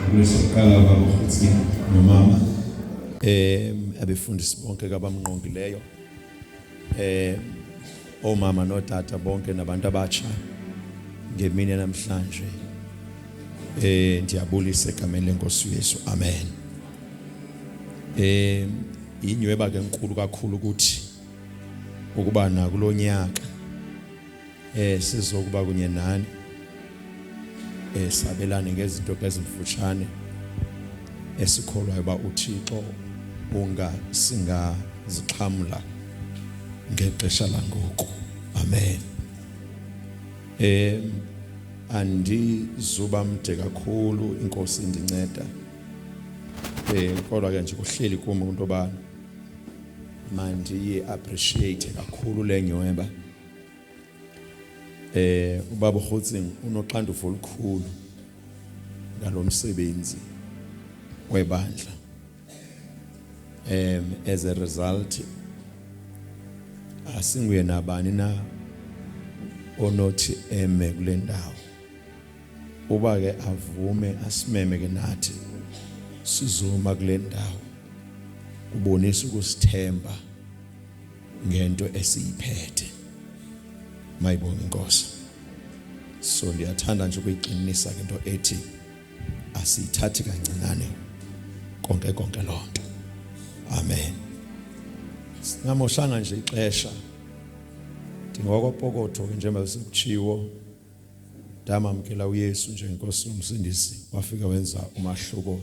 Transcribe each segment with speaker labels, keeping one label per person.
Speaker 1: Ndibulisa kuqala ubaba uRhutsi nomama abefundisi bonke kabamngqongileyo, omama notata bonke nabantu abatsha ngemini namhlanje. Ndiyabulisa egameni lenkosi uYesu, amen. Inyweba ke enkulu kakhulu ukuthi ukuba nakulonyaka sizokuba kunye nani, sabelane ngezinto ezimfutshane esikholwayo uba uThixo unga singazixhamla ngexesha langoku, amen. Andizuba mde kakhulu, inkosi indinceda, kodwa ke nje kuhleli kum into yobana mandiyi appreciate kakhulu le nyweba. Ubaba uRhotsing unoxanduva olukhulu ngalomsebenzi webandla. As a result, asinguye nabani na onothi eme kule ndawo, uba ke avume asimeme ke nathi sizoma kule ndawo, kubonisa ukusithemba ngento esiyiphethe. Mayibonge inkosi. So ndiyathanda nje ukuyigxininisa ke into ethi asiyithathi kancinane konke konke lonto, amen. Singamoshanga nje ixesha, ndingokopokotho ke njengoba sekutshiwo, ndamamkela uYesu njengenkosi nomsindisi, wafika wenza umahluko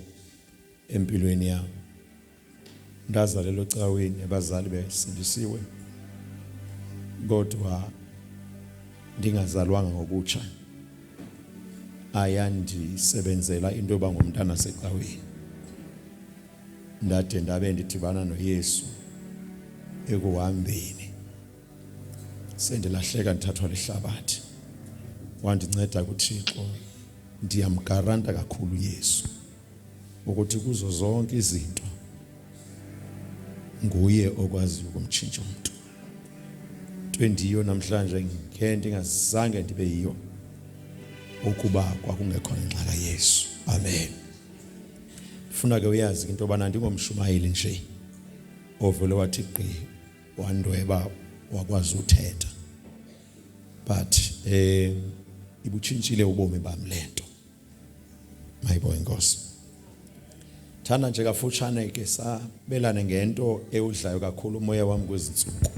Speaker 1: empilweni yami. Ndazalelwa ecaweni, abazali besindisiwe, kodwa ndingazalwanga ngokutsha. Ayandisebenzela into yoba ngumntana secaweni, ndade ndabe ndidibana noYesu ekuhambeni, sendilahleka ndithathwa lihlabathi, wandinceda kuThixo. Ndiyamgaranta kakhulu uYesu ukuthi kuzo zonke izinto nguye okwaziyo ukumtshintsha umuntu. Into endiyiyo namhlanje ngeke ndingazange ndibe yiyo ukuba kwakungekho ngenxa kaYesu, amen. Funa ke uyazi into yobana ndingomshumayeli nje ovele wathi gqi wandweba wakwazi uthetha, but ibutshintshile ubomi bam lento. Mayibonge inkosi. Thanda nje kafutshane ke sabelane ngento ewudlayo kakhulu umoya wami kwezinsuku.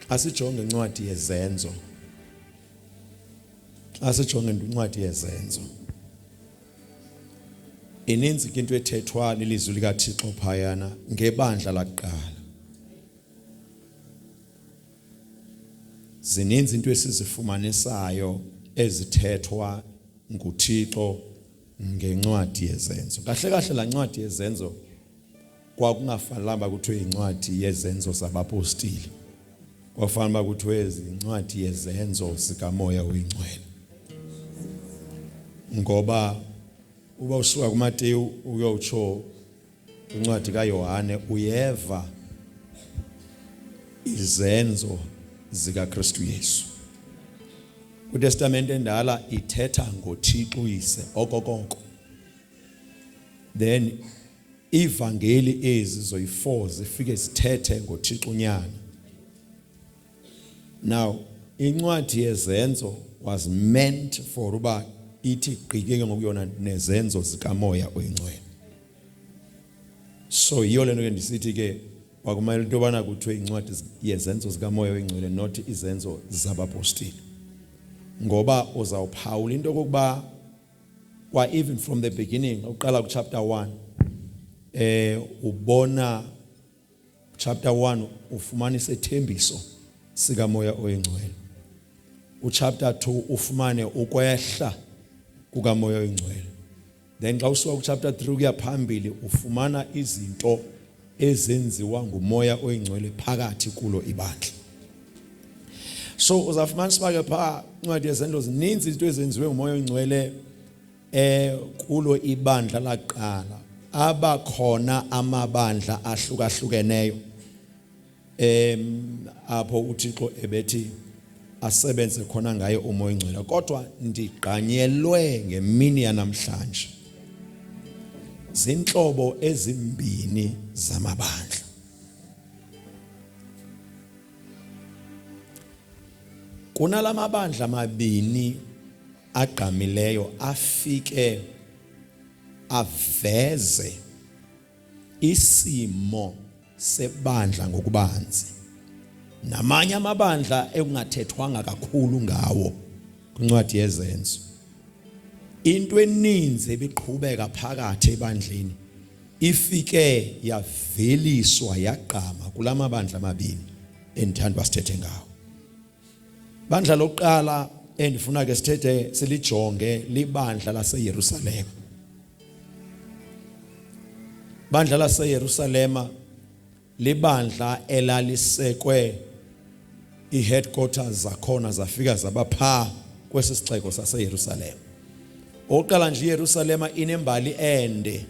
Speaker 1: Asijonge incwadi yezenzo. Asijonge incwadi yezenzo. Ininzi ke into ethethwa lilizwi likaThixo phayana ngebandla lakuqala. Zininzi into esizifumanisayo ezithethwa nguThixo ngencwadi yezenzo. Kahle kahle la ncwadi yezenzo kwakungafanelanga kuthiwe incwadi yezenzo zabapostile. Kwafanele uba kuthiwe incwadi yezenzo zikaMoya oyiNgcwele. Ngoba uba usuka kuMateyu uyotsho incwadi kaYohane, uyeva izenzo zikaKristu Yesu. KwiTestamente endala ithetha ngoThixo uyise okokoko. Then ivangeli ezi zoyi-4 zifike zithethe ngoThixo uNyana. Now incwadi yezenzo was meant for uba ithi gqike ngokuyona nezenzo zikaMoya oyiNgcwele. So yiyo lento ke ndisithi ke kwakumele into yobana kuthiwe incwadi yezenzo zikaMoya oyiNgcwele, not izenzo zabapostile, ngoba uzawuphawula into yokokuba kwa even from the beginning, uqala ku chapter 1, ubona chapter 1 ufumana isethembiso sikaMoya oyiNgcwele, uchapter 2 ufumane ukwehla kukaMoya oyiNgcwele, then xa usuka kuchapter 3 kuya phambili ufumana izinto ezenziwa nguMoya oyiNgcwele phakathi kulo ibandla. So uzafumanisa uba ke phaa incwadi yezenzo zininzi izinto ezenziwe nguMoya oyiNgcwele kulo ibandla laqala. Abakhona amabandla ahlukahlukeneyo apho uThixo ebethi asebenze khona ngaye uMoya oNgcwele. Kodwa ndigqanyelwe ngemini yanamhlanje zinhlobo ezimbini zamabandla. Kunalamabandla amabini agqamileyo afike aveze isimo sebandla ngokubanzi namanye amabandla ekungathethwanga kakhulu ngawo kwincwadi yezenzo. Into eninzi ebiqhubeka phakathi ebandleni ifike yaveliswa yagqama kulamabandla amabini endithanda uba sithethe ngawo. Bandla lokuqala endifuna ke sithethe silijonge libandla laseYerusalem. Bandla laseYerusalema libandla elalisekwe i-headquarters zakhona zafika zaba pha kwesi sixeko saseYerusalem. Oqala nje iYerusalema inembali ende.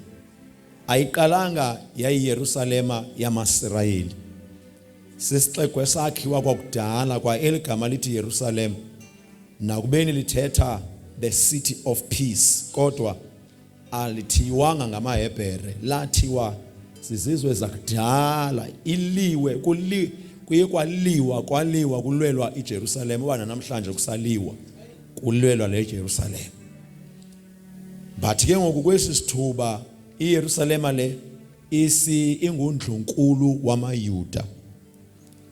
Speaker 1: Ayiqalanga yayiYerusalema yamaSirayeli. Sisixeko esakhiwa kwakudala kwa eli gama lithi Yerusalem nakubeni lithetha the city of peace, kodwa alithiwanga ngamaHebhere, lathiwa zizizwe zakudala. Iliwe kuli kuye kwaliwa kwaliwa kulwelwa iJerusalem, uba namhlanje kusaliwa kulwelwa le Jerusalem. But ke ngoku kwesi sithuba iYerusalema le isi ingundlunkulu wamaYuda,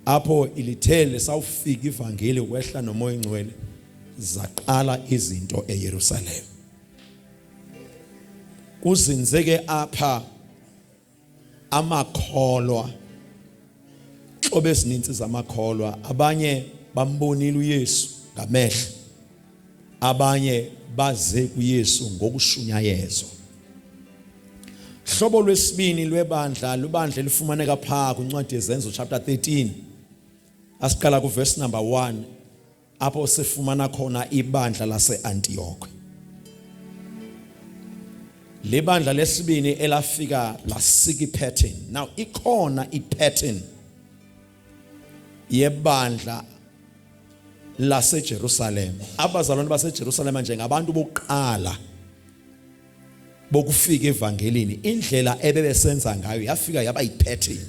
Speaker 1: apho ilithele sawufika ivangeli kwehla noMoya oNgcwele, zaqala izinto eYerusalem. Kuzinzeke apha amakholwa, xobe ezininzi zamakholwa, abanye bambonile uYesu ngamehlo, abanye baze kuYesu ngokushunyayezwa. Hlobo lwesibini lwebandla lubandla elifumaneka phaa kwincwadi yeZenzo chapter 13, asiqala kuverse number 1, apho sifumana khona ibandla lase-Antiyokwe. Libandla lesibini elafika lasika ipattern. Now ikhona ipattern yebandla laseJerusalem. Abazalwane baseJerusalem njengabantu bokuqala bokufika evangelini, indlela ebebesenza ngayo yafika yaba yipattern.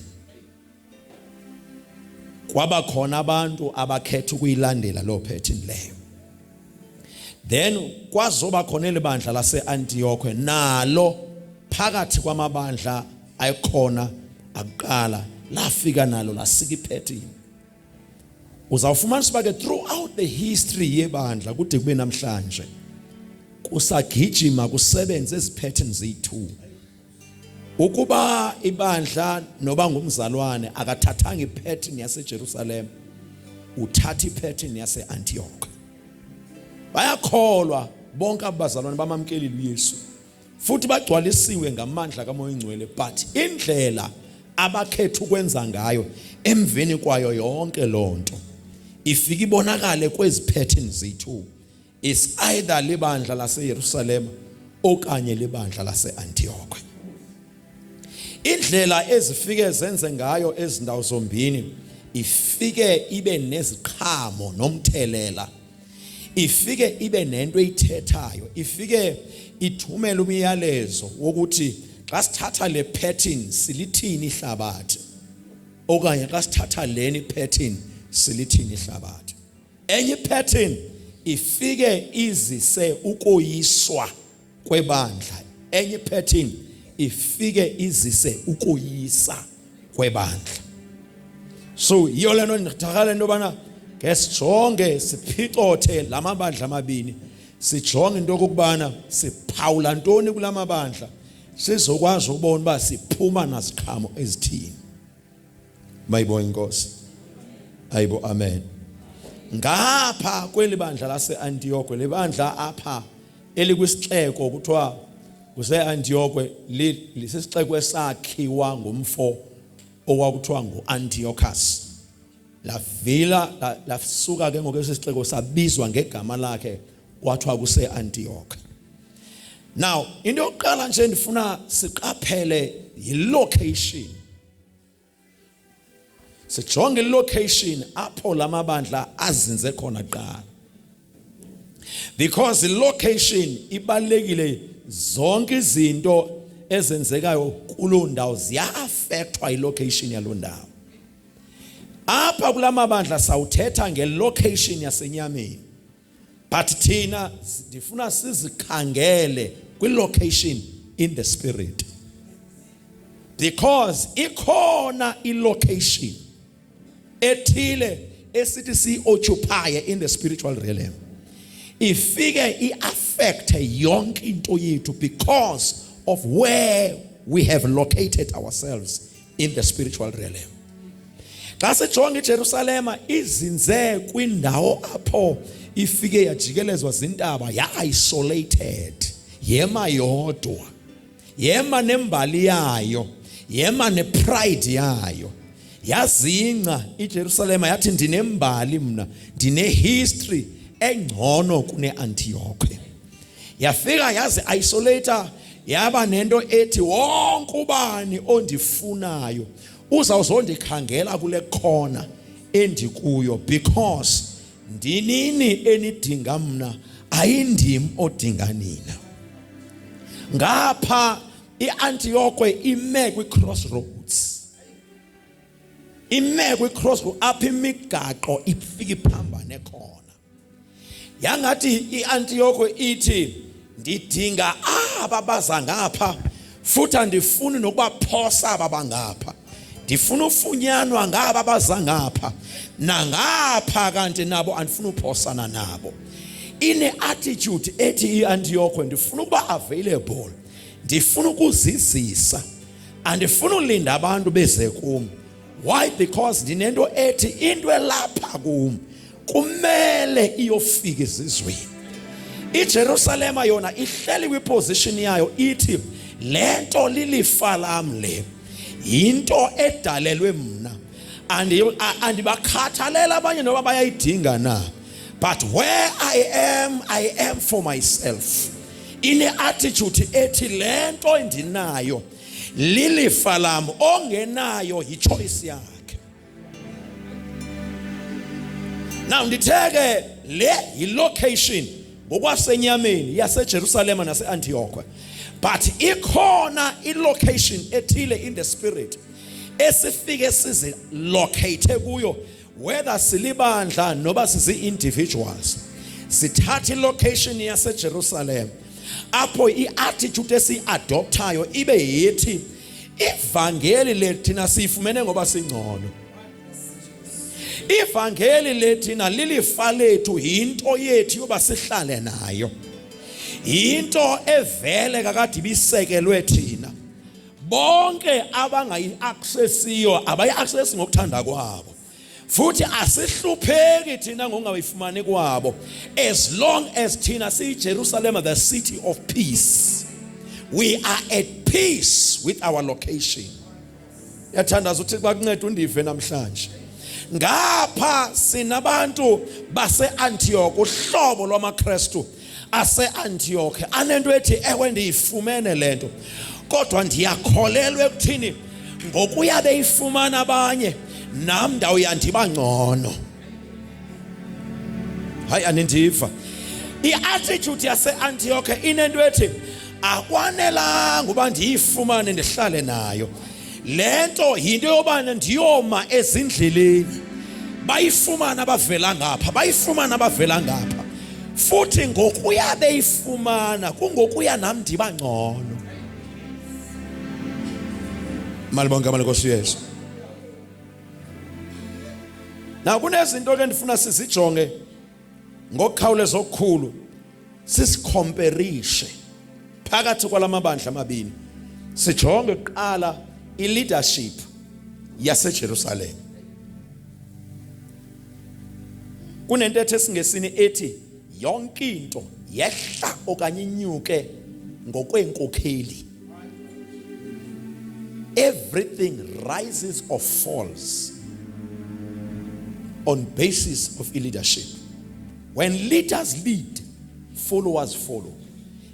Speaker 1: Kwaba khona abantu abakhetha ukuyilandela loo pattern leyo. Then kwazoba khona elibandla lase-Antiyokwe nalo phakathi kwamabandla ayikhona akuqala, lafika nalo lasika ipattern. Uzawufumanisa uba ke throughout the history yebandla kude kube namhlanje kusagijima kusebenze ezi patterns ziyi-2. Ukuba ibandla noba ngumzalwane akathathanga ipattern yaseJerusalem, uthatha ipattern yaseAntioch. Bayakholwa bonke abazalwane, bamamkelile uYesu futhi bagcwalisiwe ngamandla kaMoya oNgcwele, but indlela abakhetha ukwenza ngayo emveni kwayo yonke lonto ifika ibonakale kwezi patterns ziyi-2. Is either libandla laseYerusalem okanye libandla laseAntioch. Indlela ezifike zenze ngayo ezindawo zombini ifike ibe neziqhamo nomthelela, ifike ibe nento eyithethayo, ifike ithumele umyalezo wokuthi xa sithatha le pattern silithini ihlabathi, okanye xa sithatha leni pattern silithini ihlabathi. Enye ipattern ifike izise ukoyiswa kwebandla, enye ipattern ifike izise ukoyisa kwebandla. So yiyo le nto ndithakala into yobana ke sijonge siphicothe la mabandla amabini, sijonge into yokokubana siphawula ntoni kula mabandla, sizokwazi ukubona uba siphuma naziqhamo ezithini. Mayibonge inkosi. Ayibo, amen. Ngapha kweli bandla lase-Antiyokwe, libandla apha elikwisixeko kuthiwa kuse-Antiyokwe, lisisixeko esakhiwa ngumfo owakuthiwa ngu-Antiochus. Lavila lasuka ke ngoku esi sixeko sabizwa ngegama lakhe kwathiwa kuse-Antiyokwe. Now into yokuqala nje ndifuna siqaphele yilocation. Sijonge ilocation apho lamabandla azinze khona kuqala. Because ilocation ibalekile, zonke izinto ezenzekayo kuloo ndawo ziya-affectwa ilocation yaloo ndawo. Apha kulamabandla sawuthetha ngelocation yasenyameni, but thina ndifuna sizikhangele kwilocation in the spirit, because ikhona ilocation ethile esithi siyi-occupy in the spiritual realm, ifike i-affecte yonke into yethu because of where we have located ourselves in the spiritual realm. Xa sijonga iJerusalema, izinze kwindawo apho ifike yajikelezwa zintaba, ya-isolated, yema yodwa, yema nembali yayo, yema nepride yayo. Yazingca iJerusalema, yathi, "Ndinembali mna, ndine-history engcono kune-Antioch." Yafika yazi isolate, yaba nento ethi wonke ubani ondifunayo uzawuzondikhangela kule corner endikuyo, because ndinini enidinga mna, ayindim odinga nina. Ngapha iAntioch ime kwi-crossroads, ime kwi-crossroad apho imigaqo ifika iphambane khona. Yangathi iAntioch ithi, "Ndidinga aba baza ngapha, futhi andifuni nokubaphosa aba bangapha. Ndifuna ufunyanwa ngaba baza ngapha nangapha, kanti nabo andifuni uphosana nabo." Ine attitude ethi iAntioch, "Ndifuna ukuba available, ndifuna ukuzizisa, andifuni ulinda abantu beze kum. Why? Because ndinento ethi into elapha kum kumele iyofika ezizweni." IJerusalema yona ihleli kwiposition yayo, ithi, "Lento lilifa lam, le yinto edalelwe mna. Andibakhathalela abanye noba bayayidinga na, but where I am, I am for myself." Ine attitude ethi lento endinayo lilifa lam, ongenayo yichoice yakhe. Now ndithe ke le yilocation ngokwasenyameni yaseJerusalema naseAntioch, but ikhona ilocation ethile in the spirit esifike sizi locate kuyo, whether silibandla noba sizi individuals. Sithatha ilocation yaseJerusalem, apho iattitude esiadoptayo ibe yithi ivangeli lethina siyifumene ngoba singcono, ivangeli lethina lilifa lethu, yinto yethu yoba sihlale nayo, yinto evele kakade ibisekelwe thina. Bonke abangayi-accessiyo abayi-accessi ngokuthanda kwabo, futhi asihlupheki thina ngokungayifumani kwabo, as long as thina siyiJerusalem, the city of peace. We are at peace with our location. Yathandaza uThixo bakunceda undive namhlanje. Ngapha sinabantu base-Antioch, uhlobo lwamaKristu ase-Antioch anento ethi, "Ewe, ndiyifumene lento, kodwa ndiyakholelwa ekuthini ngokuya beyifumana abanye, nam ndawuya ndiba ngcono." Hayi, anindiva. I-attitude yase-Antioch inento ethi akwanelanga uba ndiyifumane ndihlale nayo le nto, yinto yobana ndiyoma ezindleleni, bayifumana abavela ngapha, bayifumana abavela ngapha, futhi ngokuya beyifumana kungokuya nam ndiba ngcono. Malibonke amale Nkosi Yesu. Na kunezinto ke ndifuna sizijonge ngokukhawuleza okukhulu, sisicomparishe phakathi kwalamabandla amabini. Sijonge kuqala i-leadership yaseJerusalem. Kunentetho esingesini ethi yonke into yehla okanye inyuke ngokweenkokheli. Everything rises or falls on basis of leadership. When leaders lead, followers follow.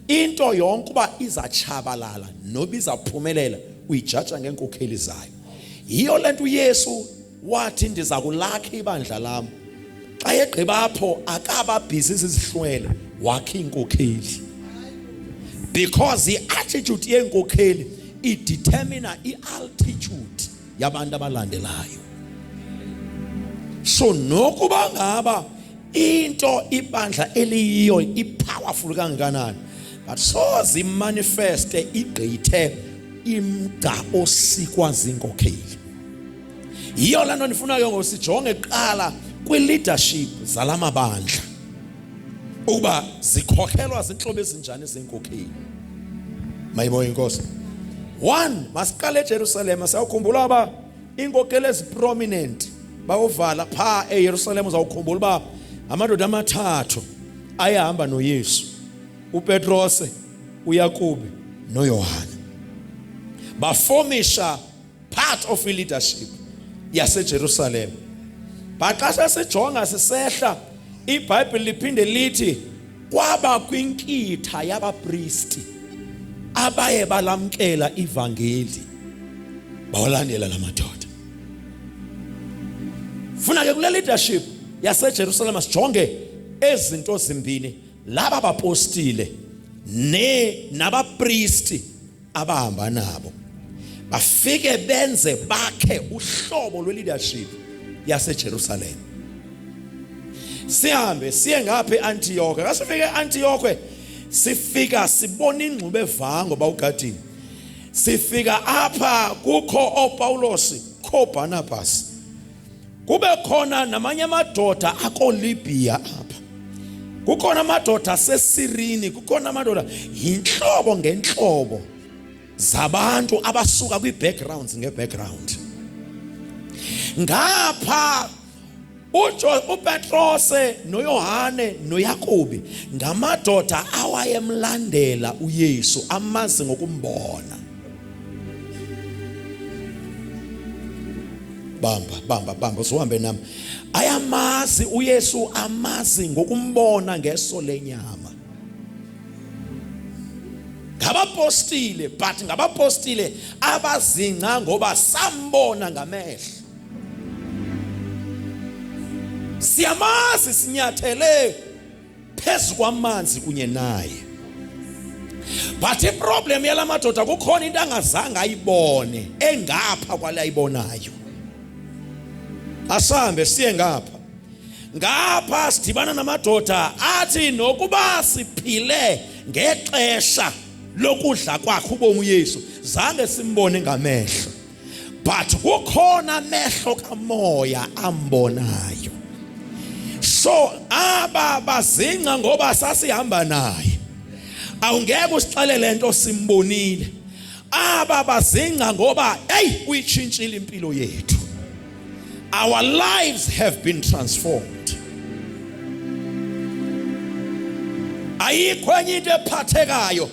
Speaker 1: Into yonke uba izatshabalala noba izaphumelela, uyijaja ngeenkokheli zayo. Yiyo lento uYesu Wathi ndiza kulakha ibandla lam. Xa egqiba apho akaba busy zizihlwele, wakha iinkokheli. Because i-attitude yeenkokheli idetermina i-altitude yabantu abalandelayo. So nokuba ngaba into ibandla eliyiyo ipowerful kangakanani, but soze imanifeste igqithe imgca osikwa zinkokheli. Yiyo le nto ndifuna ke ngoku sijonge kuqala kwi-leadership zala mabandla ukuba zikhokhelwa zintlobo ezinjani zenkokheli. Mayiboye inkosi. One, masiqale eJerusalem. Siyawukhumbula uba iinkokheli eziprominent bayovala phaa eYerusalem. Uzawukhumbula uba amadoda amathathu ayehamba noYesu, uPetrose, uYakobi noYohane, bafomisha part of leadership yaseJerusalem. But xa sesijonga sisehla, iBhayibhile liphinde lithi kwaba kwinkitha yabapristi abaye balamkela ivangeli, bawalandela la madoda. Funa ke kule leadership yaseJerusalem sijonge ezinto zimbini, laba bapostile ne nabapristi abahamba nabo bafike benze bakhe uhlobo lwe-leadership yaseJerusalem. Sihambe siye ngapha eAntioche. Xa sifika eAntioche sifika sibona ingxube evango bawugadini. Sifika apha kukho ooPawulos, kho Barnabas, kube khona namanye amadoda akoLibya apha, kukhona amadoda aseSirini, kukhona amadoda yintlobo ngentlobo zabantu abasuka kwi-backgrounds nge-background. Ngapha uPetrose noYohane noYakobi ngamadoda awayemlandela uYesu, amazi ngokumbona. Bamba, bamba, bamba, uzuhambe nami. Ayamazi uYesu, amazi ngokumbona ngeso lenyama. Ngabapostile, but ngabapostile abazingca ngoba sambona ngamehlo. Siyamazi, sinyathele phezu kwamanzi kunye naye. But iproblem yala madoda, kukhona into angazange ayibone engapha kwale ayibonayo. Asambe siye ngapha. Ngapha sidibana namadoda athi nokuba siphile ngexesha lokudla kwakhe ubomi uYesu, zange simbone ngamehlo, but kukhona amehlo kamoya ambonayo. So aba bazingca ngoba sasihamba naye, awungeke usixelele into simbonile. Aba bazingca ngoba hey, uyitshintshile impilo yethu, our lives have been transformed. Ayikho enye into ephathekayo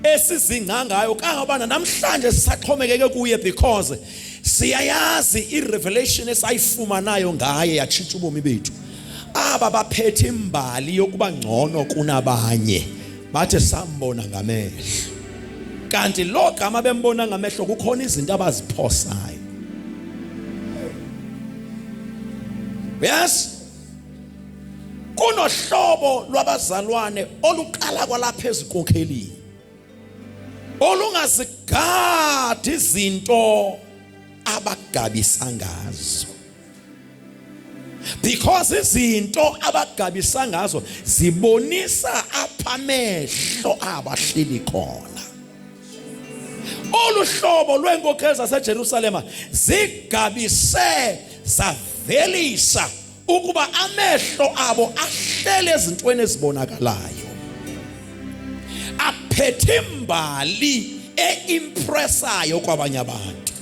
Speaker 1: esizingca ngayo kangabana namhlanje sisaxhomekeke kuye, because siyayazi i-revelation esayifumanayo ngaye yatshintsha ubomi bethu. Aba baphethe imbali yokuba ngcono kunabanye, bathe sambona ngamehlo, kanti lo gama bembona ngamehlo kukhona izinto abaziphosayo. Yes, kunohlobo lwabazalwane oluqala kwalapha ezinkokhelini olungazigadi izinto abagabisa ngazo, because izinto abagabisa ngazo zibonisa apha amehlo abahleli khona. Olu hlobo lweenkokheli zaseJerusalema zigabise zavelisa ukuba amehlo abo ahlele ezintweni ezibonakalayo, aphethe imbali eimpressayo kwabanye abantu.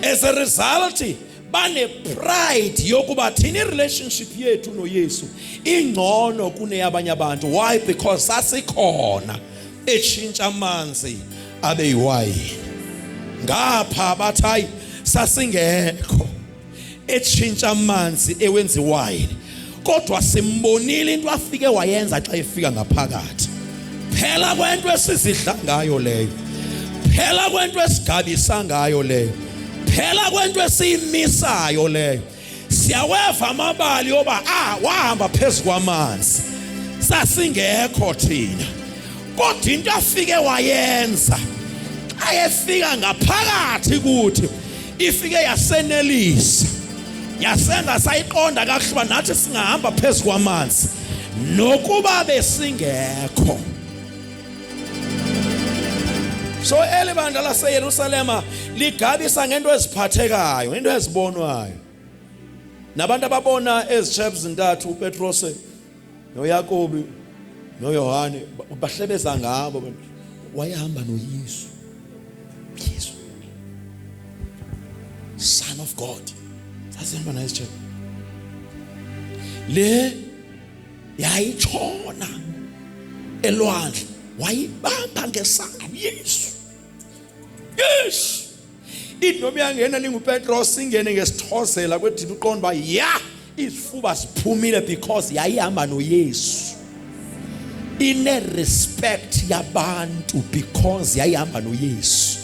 Speaker 1: As a result, bane-pride yokuba thina i-relationship yethu noYesu ingcono kuneyabanye abantu. Why? Because sasikhona etshintsha amanzi abe yiwayini. Ngapha bathi hayi, sasingekho etshintsha amanzi ewenza iwayini, kodwa simbonile into afike wayenza xa efika ngaphakathi. Phela kwento esizidla ngayo leyo, phela kwento esigabisa ngayo leyo, Kuphela kwento esiyimisayo leyo. Siyaweva amabali yoba wahamba phezu kwamanzi. Sasingekho thina. Kodwa into afike wayenza xa efika ngaphakathi kuthi ifike yasenelisa. Yasenza sayiqonda kakuhle uba nathi singahamba phezu kwamanzi nokuba besingekho. So eli bandla laseYerusalema ligabisa ngento eziphathekayo, ngento ezibonwayo. Nabantu ababona ezi zintathu uPetrose noYakobi noYohane bahlebeza ngabo, wayehamba noYesu. Yesu Son of God. Sasihamba naye isitshebo. Le yayitshona elwandle, wayibamba ngesandla uYesu. Yesu inoba iyangena ninguPetros ingene ngesithozela kwedini, uqonda uba ya izifuba ziphumile because yayihamba noYesu. Ine respect yabantu because yayihamba noYesu.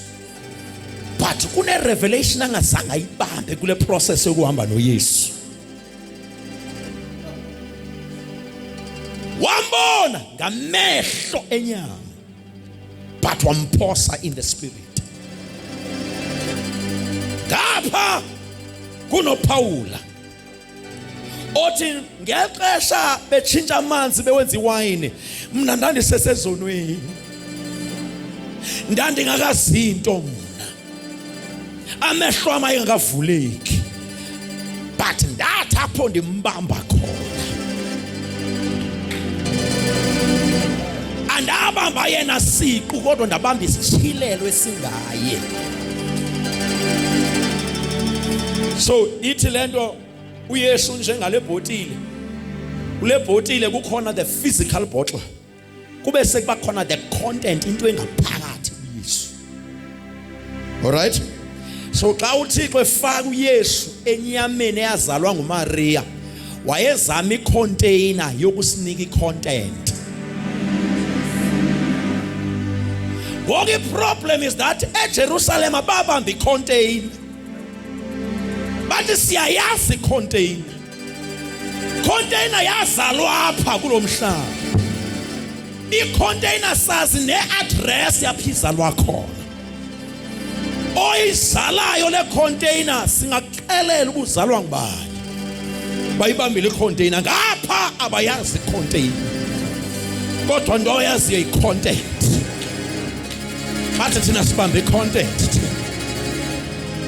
Speaker 1: But kune revelation angazange ayibambe kule process yokuhamba noYesu. Wambona ngamehlo enyama, but wamphosa in the spirit. Ngapha kunoPaula othi ngexesha betshintsha amanzi bewenza iwayini, mna ndandisesezonweni, ndandingakazinto mna, amehlo am ayengakavuleki, but ndathi apho ndimbamba khona, andabamba yena siqu, kodwa ndabamba isitshilelo esingaye. So ithi lento uYesu njengale bhotile, kule bhotile kukhona the physical bottle, kube sekuba khona the content, into engaphakathi kuYesu. All right, so xa uThixo efaka uYesu enyameni eyazalwa nguMaria, wayezama icontainer yokusinika icontent. Ngoku iproblem is that eJerusalem babamba icontainer, bathi siyayazi icontainer, container yazalwa apha kulo mhlaba, icontainer sazi neaddress yapha izalwa khona. Oyizalayo le container singakuxelela ubuzalwa ngubani. Bayibambile icontainer, ngapha abayazi icontainer, kodwa nto oyaziyo icontent. Bathi thina sibambe icontent.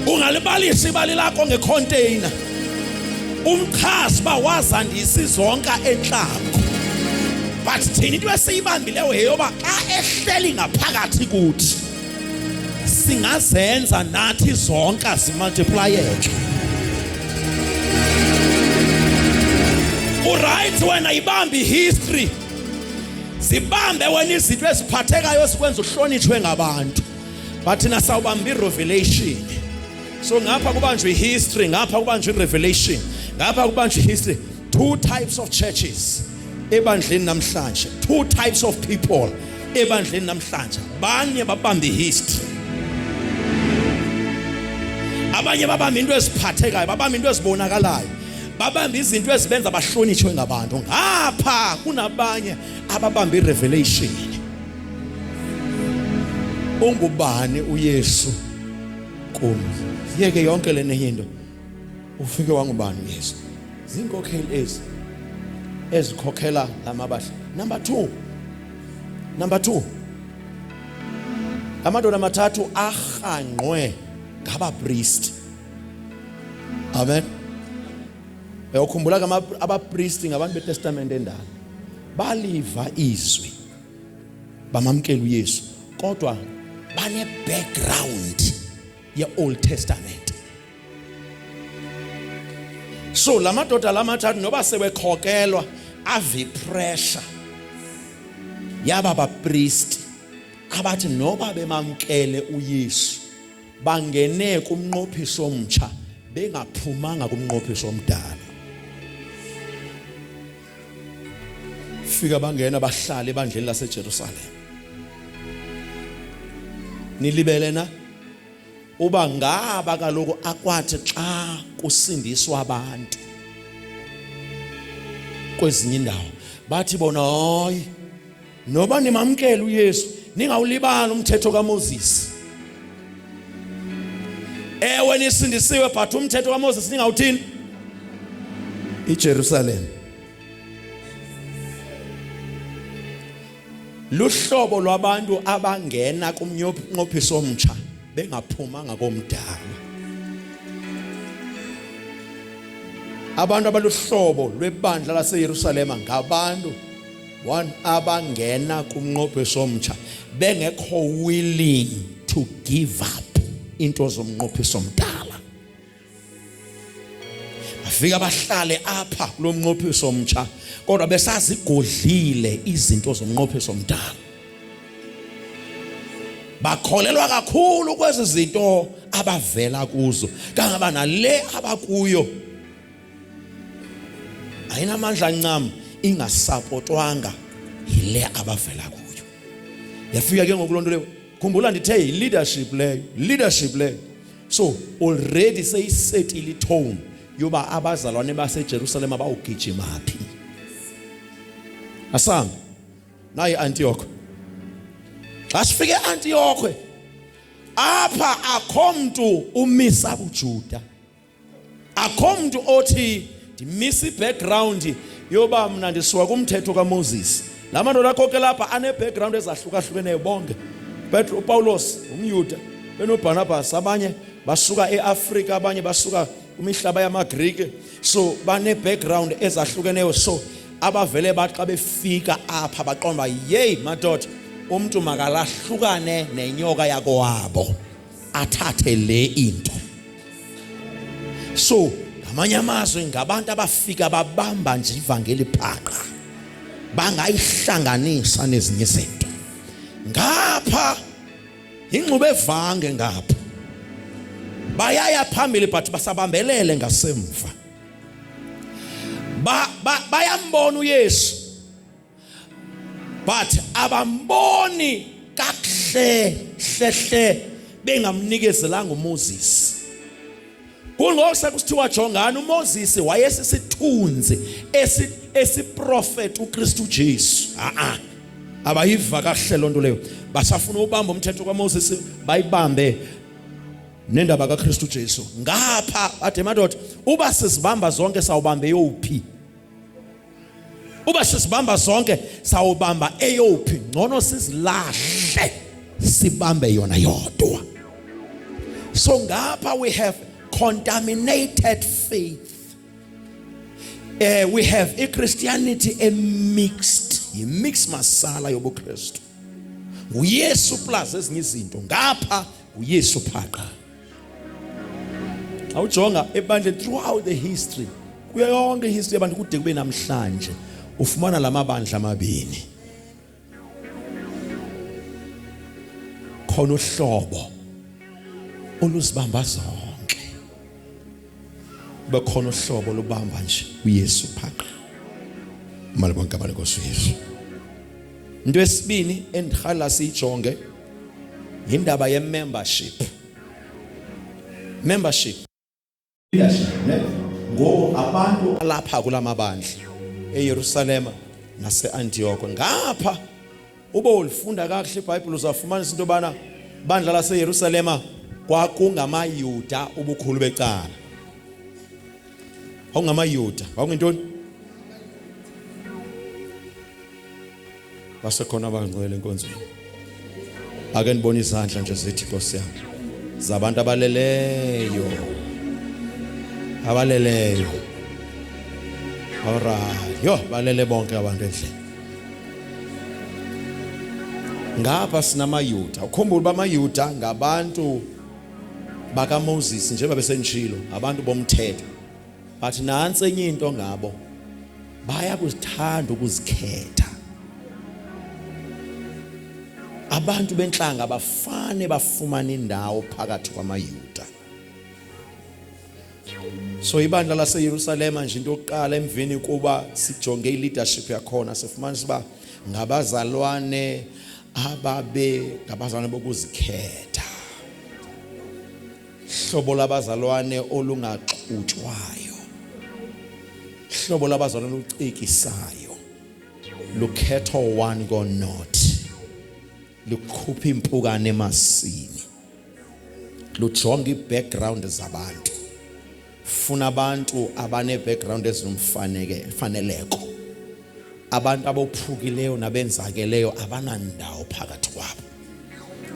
Speaker 1: Ungalibalisa ibali lakho ngecontainer, umxhasi uba wazandisa izonka entlango, but thina into esiyibambileyo yeyoba xa ehleli ngaphakathi kuthi singazenza nathi zonka zimultiplayeke. Uright wena, ibambe ihistory, zibambe wena izinto eziphathekayo ezikwenza uhlonitshwe ngabantu, but thina sawubamba irevelation. So ngapha kubanjwa ihistory, ngapha kubanjwa irevelation, ngapha kubanjwa ihistory. Two types of churches ebandleni namhlanje, two types of people ebandleni namhlanje. Banye babamba ihistory, abanye babamba into eziphathekayo, babamba into ezibonakalayo, babamba izinto ezibenza bahlonitshwe ngabantu. Ngapha kunabanye ababamba irevelation. Ungubani uYesu kum? Yeke yonke lena into, ufike wangubani uYesu? Zinkokheli ezi ezikhokhela lamabahla. Number 2, number 2, amadoda amathathu arhangqwe ngabapriest. Amen. Uyakhumbula ke abapriesti ngabantu beTestamente endala, baliva izwi, bamamkela uYesu, kodwa bane background ye-Old Testament. So lamadoda lamathathu noba sebekhokelwa ave pressure yaba bapriest abathi noba bemamkele uYesu bangene kumnqophiso omtsha bengaphumanga kumnqophiso omdala. Fika bangena bahlala ebandleni laseJerusalem. Nilibele na? Uba ngaba kaloku akwathi xa kusindiswa abantu kwezinye indawo bathi bona hayi noba nimamkela uYesu ningawulibali umthetho kaMoses. Ewe nisindisiwe but umthetho kaMoses ningawuthini? IJerusalem luhlobo lwabantu abangena kumnqophiso omtsha bengaphumanga komdala. Abantu abaluhlobo lwebandla laseYerusalema ngabantu one abangena kumnqophiso omtsha bengekho willing to give up into zomnqophiso omdala. Bafika bahlale apha kulo mnqophiso omtsha kodwa besazigodlile izinto zomnqophiso omdala. Bakholelwa kakhulu kwezi zinto abavela kuzo kangaba nale abakuyo ayinamandla ncam ingasapotwanga yile abavela kuyo. Yafika ke ngoku loo nto leyo. Khumbula ndithe yi-leadership leyo, leadership leyo. So already seyisetile itone yoba abazalwane baseJerusalem bawugijima phi. Asambe nayi Antioch. Xa sifike eAntioch apha akho mntu umisa buJuda. Akho mntu othi ndimisa i-background yoba mna ndisuka kumthetho kaMoses. La madoda akhokela apha ane-background ezahlukahlukeneyo bonke. Petro, uPawulos umYuda benoBarnabas, abanye basuka eAfrika, abanye basuka kwimihlaba yamaGrike. So bane-background ezahlukeneyo. So abavele bathi xa befika apha baqonda uba yeyi madoda, umntu makalahlukane nenyoka yakowabo athathe le into. So ngamanye amazwi ngabantu abafika babamba nje ivangeli phaqa bangayihlanganisa nezinye izinto. Ngapha ingxube evange ngapha bayaya phambili but basabambelele ngasemva. Ba, ba, bayambona uYesu but abamboni kakuhle hlehle bengamnikezelanga uMoses. Kungoko sekusithiwa jongani uMoses wayesisithunzi esiprofeta uKristu Jesu. A-a abayiva kakuhle loo nto leyo, basafuna ubamba umthetho kaMoses bayibambe nendaba kaKristu Jesu. Ngapha ade madoda, uba sizibamba zonke sawubamba eyophi? Uba sizibamba zonke sawubamba eyophi? Ngcono sizilahle sibambe yona yodwa. So ngapha we have contaminated faith. We have i-Christianity emixed, yi-mix masala yobuKristu. NguYesu plus ezinye izinto, ngapha nguYesu phaqa. Awujonga ebandleni throughout the history, kuyo yonke ihistory yabantu kude kube namhlanje, ufumana la mabandla amabini. Khona uhlobo oluzibamba zonke, bekhona uhlobo olubamba nje uYesu phaqa. Mali bonke abalenkosi uYesu. Into esibini endirhalela siyijonge yindaba ye-membership. Membership. Leadership, ne? Ngoku abantu alapha kula mabandla eYerusalema nase-Antiyokwe. Ngapha uba ulifunda kakuhle iBhayibhile uzafumanisa into yobana bandla laseYerusalema kwakungamaYuda ubukhulu becala. KwakungamaYuda. Kwakungintoni? Basekhona abangcwele enkonzweni. Ake ndibone izandla nje zithi Nkosi yami. Zabantu abaleleyo. Abaleleyo. Alright. Yo, balele bonke abantu endlini. Ngapha sinamaYuda. Ukhumbule uba amaYuda ngabantu bakaMoses njengoba besenditshilo, abantu bomthetho. But nantsi enye into ngabo, bayakuzithanda ukuzikhetha. Abantu bentlanga bafane bafumane indawo phakathi kwamaYuda. So ibandla laseYerusalema nje into yokuqala emveni kuba sijonge i-leadership yakhona sifumanisa uba ngabazalwane ababe ngabazalwane bokuzikhetha. Hlobo labazalwane olungaxutshwayo, hlobo labazalwane olucikisayo, lukhetho one go not, lukhupha impukane emasini, lujonga i-background zabantu, funa abantu abane-background ezinomfaneleko, abantu abophukileyo nabenzakeleyo abanandawo phakathi kwabo,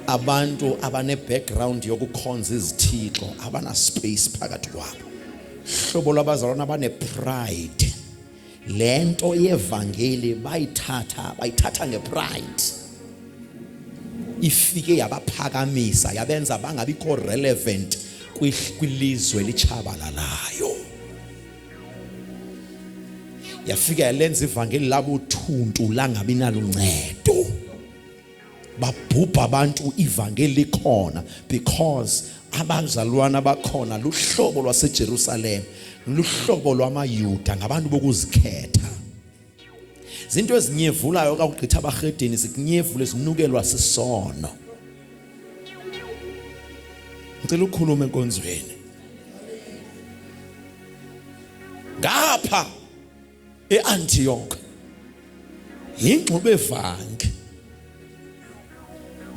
Speaker 1: abantu abane-background yokukhonza izithixo abana-space phakathi kwabo, hlobo lwabazalwana abane-pride. Lento yevangeli bayithatha ngepride, ifike yabaphakamisa, yabenza bangabikho relevant kwilizwe lichabalalayo. Yafika yalenza ivangeli labuthuntu langabi naluncedo, babhubha abantu ivangeli likhona, because abazalwana bakhona luhlobo lwaseJerusalem, luhlobo lwamaYuda, ngabantu bokuzikhetha. Izinto ezinyevulayo kakugqitha abahedeni zikunyevule, zinukelwa sisono. Ngicela ukukhuluma enkonzweni ngapha eAntioch, yingxubevange,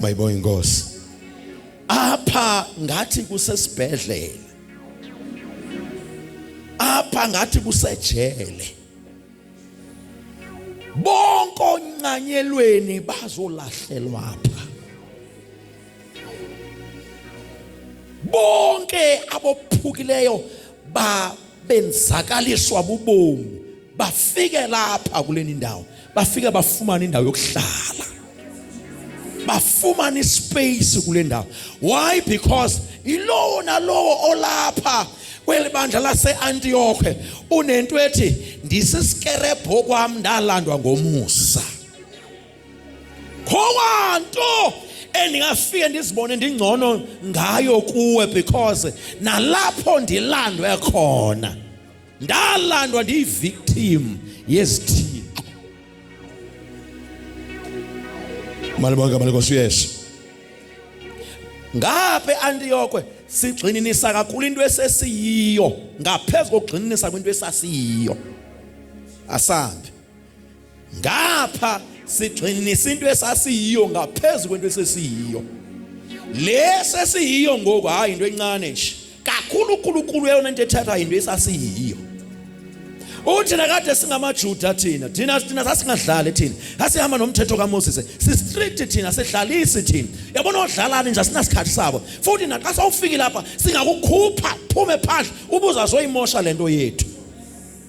Speaker 1: mayibonge inkosi. Apha ngathi kusesibhedlela, apha ngathi kusejele, bonke oncanyelweni bazolahlelwa apha, bonke abophukileyo benzakaliswa bubomi bafike lapha kuleni ndawo, bafike bafumana indawo yokuhlala, bafumana ispace kule ndawo. Why? Because ilowo nalowo olapha kweli bandla lase-Antioche unento ethi ndisisikerebho kwam, ndalandwa ngomusa, khokwanto endingafike ndizibone ndingcono ngayo kuwe, because nalapho ndilandwe khona ndalandwa ndiyivictim yezithixo. Malibonke igama lenkosi uYesu. Ngapha eAntiyokwe sigxininisa kakhulu into esesiyiyo ngaphezu kokugxininisa kwinto esasiyiyo. Asambe ngapha sigxininisa into esasiyiyo ngaphezu kwento esesiyiyo. Le sesiyiyo ngoku hayi into encane nje kakhulu khulu eyona into ethatha into esasiyiyo. Uthi nakade singamaJuda thina, thina sasingadlali thina, sasihamba nomthetho kaMoses, si-strict thina, sidlalisi thina. Yabona odlalani nje asinasikhathi sabo. Futhi naxa sawufikile lapha singakukhupha phume phandle ubuza zoyimosha lento yethu.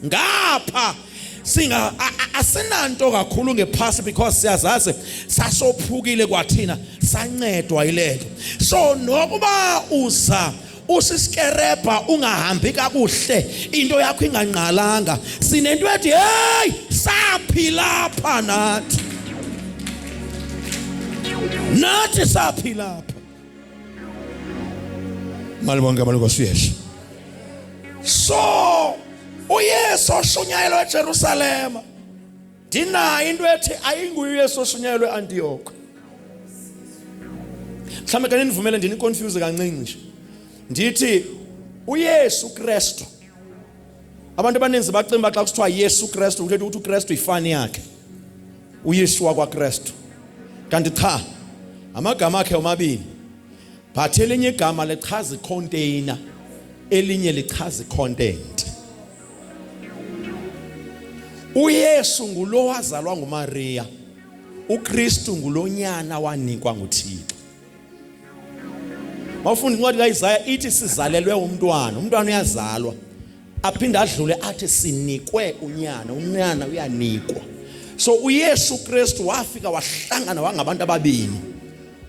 Speaker 1: Ngapha singa asinanto kakhulu ngephasi because siyazazi sasophukile kwathina, sancedwa yilento. So nokuba uza usiskerebha ungahambi kakuhle, into yakho ingangqalanga, sinento ethi hey, saphilapha nathi, nathi saphilapha. Malibonke abalenkosi uYesu. So uYesu oshunyayelwa eJerusalema, ndinayo into ethi ayinguye uYesu oshunyayelwe eAntioch. Mhlawumbe ke nindivumele ndiniconfuse kancinci nje, ndithi uYesu Kristu, abantu abaninzi bacimba xa kusithiwa Yesu Kristu kuthetha ukuthi uKristu yifani yakhe, uYesu wakwaKristu. Kanti cha, amagama akhe omabini, but elinye igama lichaza icontainer, elinye lichaza icontent. uYesu ngulo wazalwa nguMaria, uKristu ngulonyana wanikwa nguThixo. Mawufunda incwadi kaIsaya ithi sizalelwe umntwana, umntwana uyazalwa, aphinde adlule athi sinikwe unyana, unyana uyanikwa. So uYesu Kristu wafika wahlangana wangabantu ababini,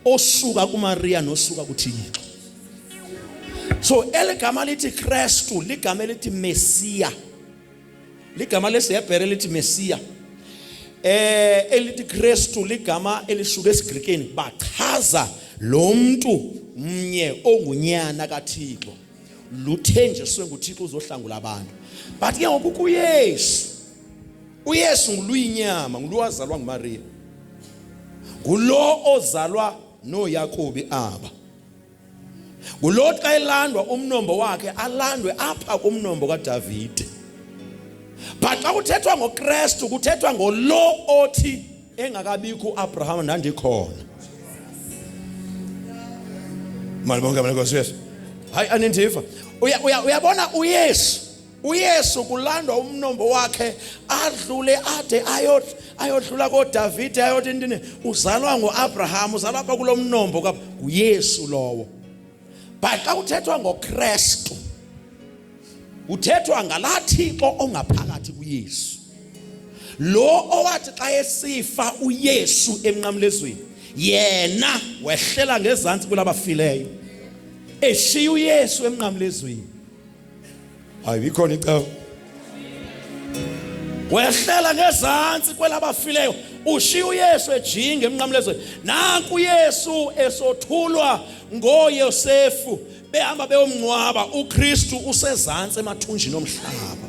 Speaker 1: osuka kuMaria nosuka kuThixo. So eligama lithi Kristu ligama elithi Mesiya, ligama lesiHebhere elithi Mesiya. Elithi Kristu ligama elisuka esiGrikeni, bachaza lo mntu mnye ongunyana kaThixo, luthenjiswe nguThixo uzohlangula abantu. But ke ngoku kuYesu, uYesu nguluyinyama, ngulo wazalwa nguMaria, ngulo ozalwa noYakobi aba. Ngulo xa elandwa umnombo wakhe alandwe apha kumnombo kaDavide. But xa kuthethwa ngoKristu kuthethwa ngolo othi engakabikho uAbraham ndandikhona. Malibonke amankosi Yesu. Hayi anindiva. Uyabona uYesu uYesu kulandwa umnombo wakhe adlule ade ayodlula koDavide ayothi intini uzalwa nguAbraham uzalwa apha kulo mnombo ka nguYesu lowo. But xa kuthethwa ngoKristu kuthethwa ngalaa Thixo ongaphakathi kuYesu. Lo owathi xa esifa uYesu emnqamlezweni yena wehlela ngezantsi kulabafileyo eshiya uYesu emnqamlezweni. Hayi ikhona icawa. Wehlela ngezantsi kwelabafileyo ushiya uYesu ejinga emnqamlezweni. Nanku uYesu esothulwa ngoYosefu behamba beyomngcwaba uKristu usezantsi emathunjini omhlaba.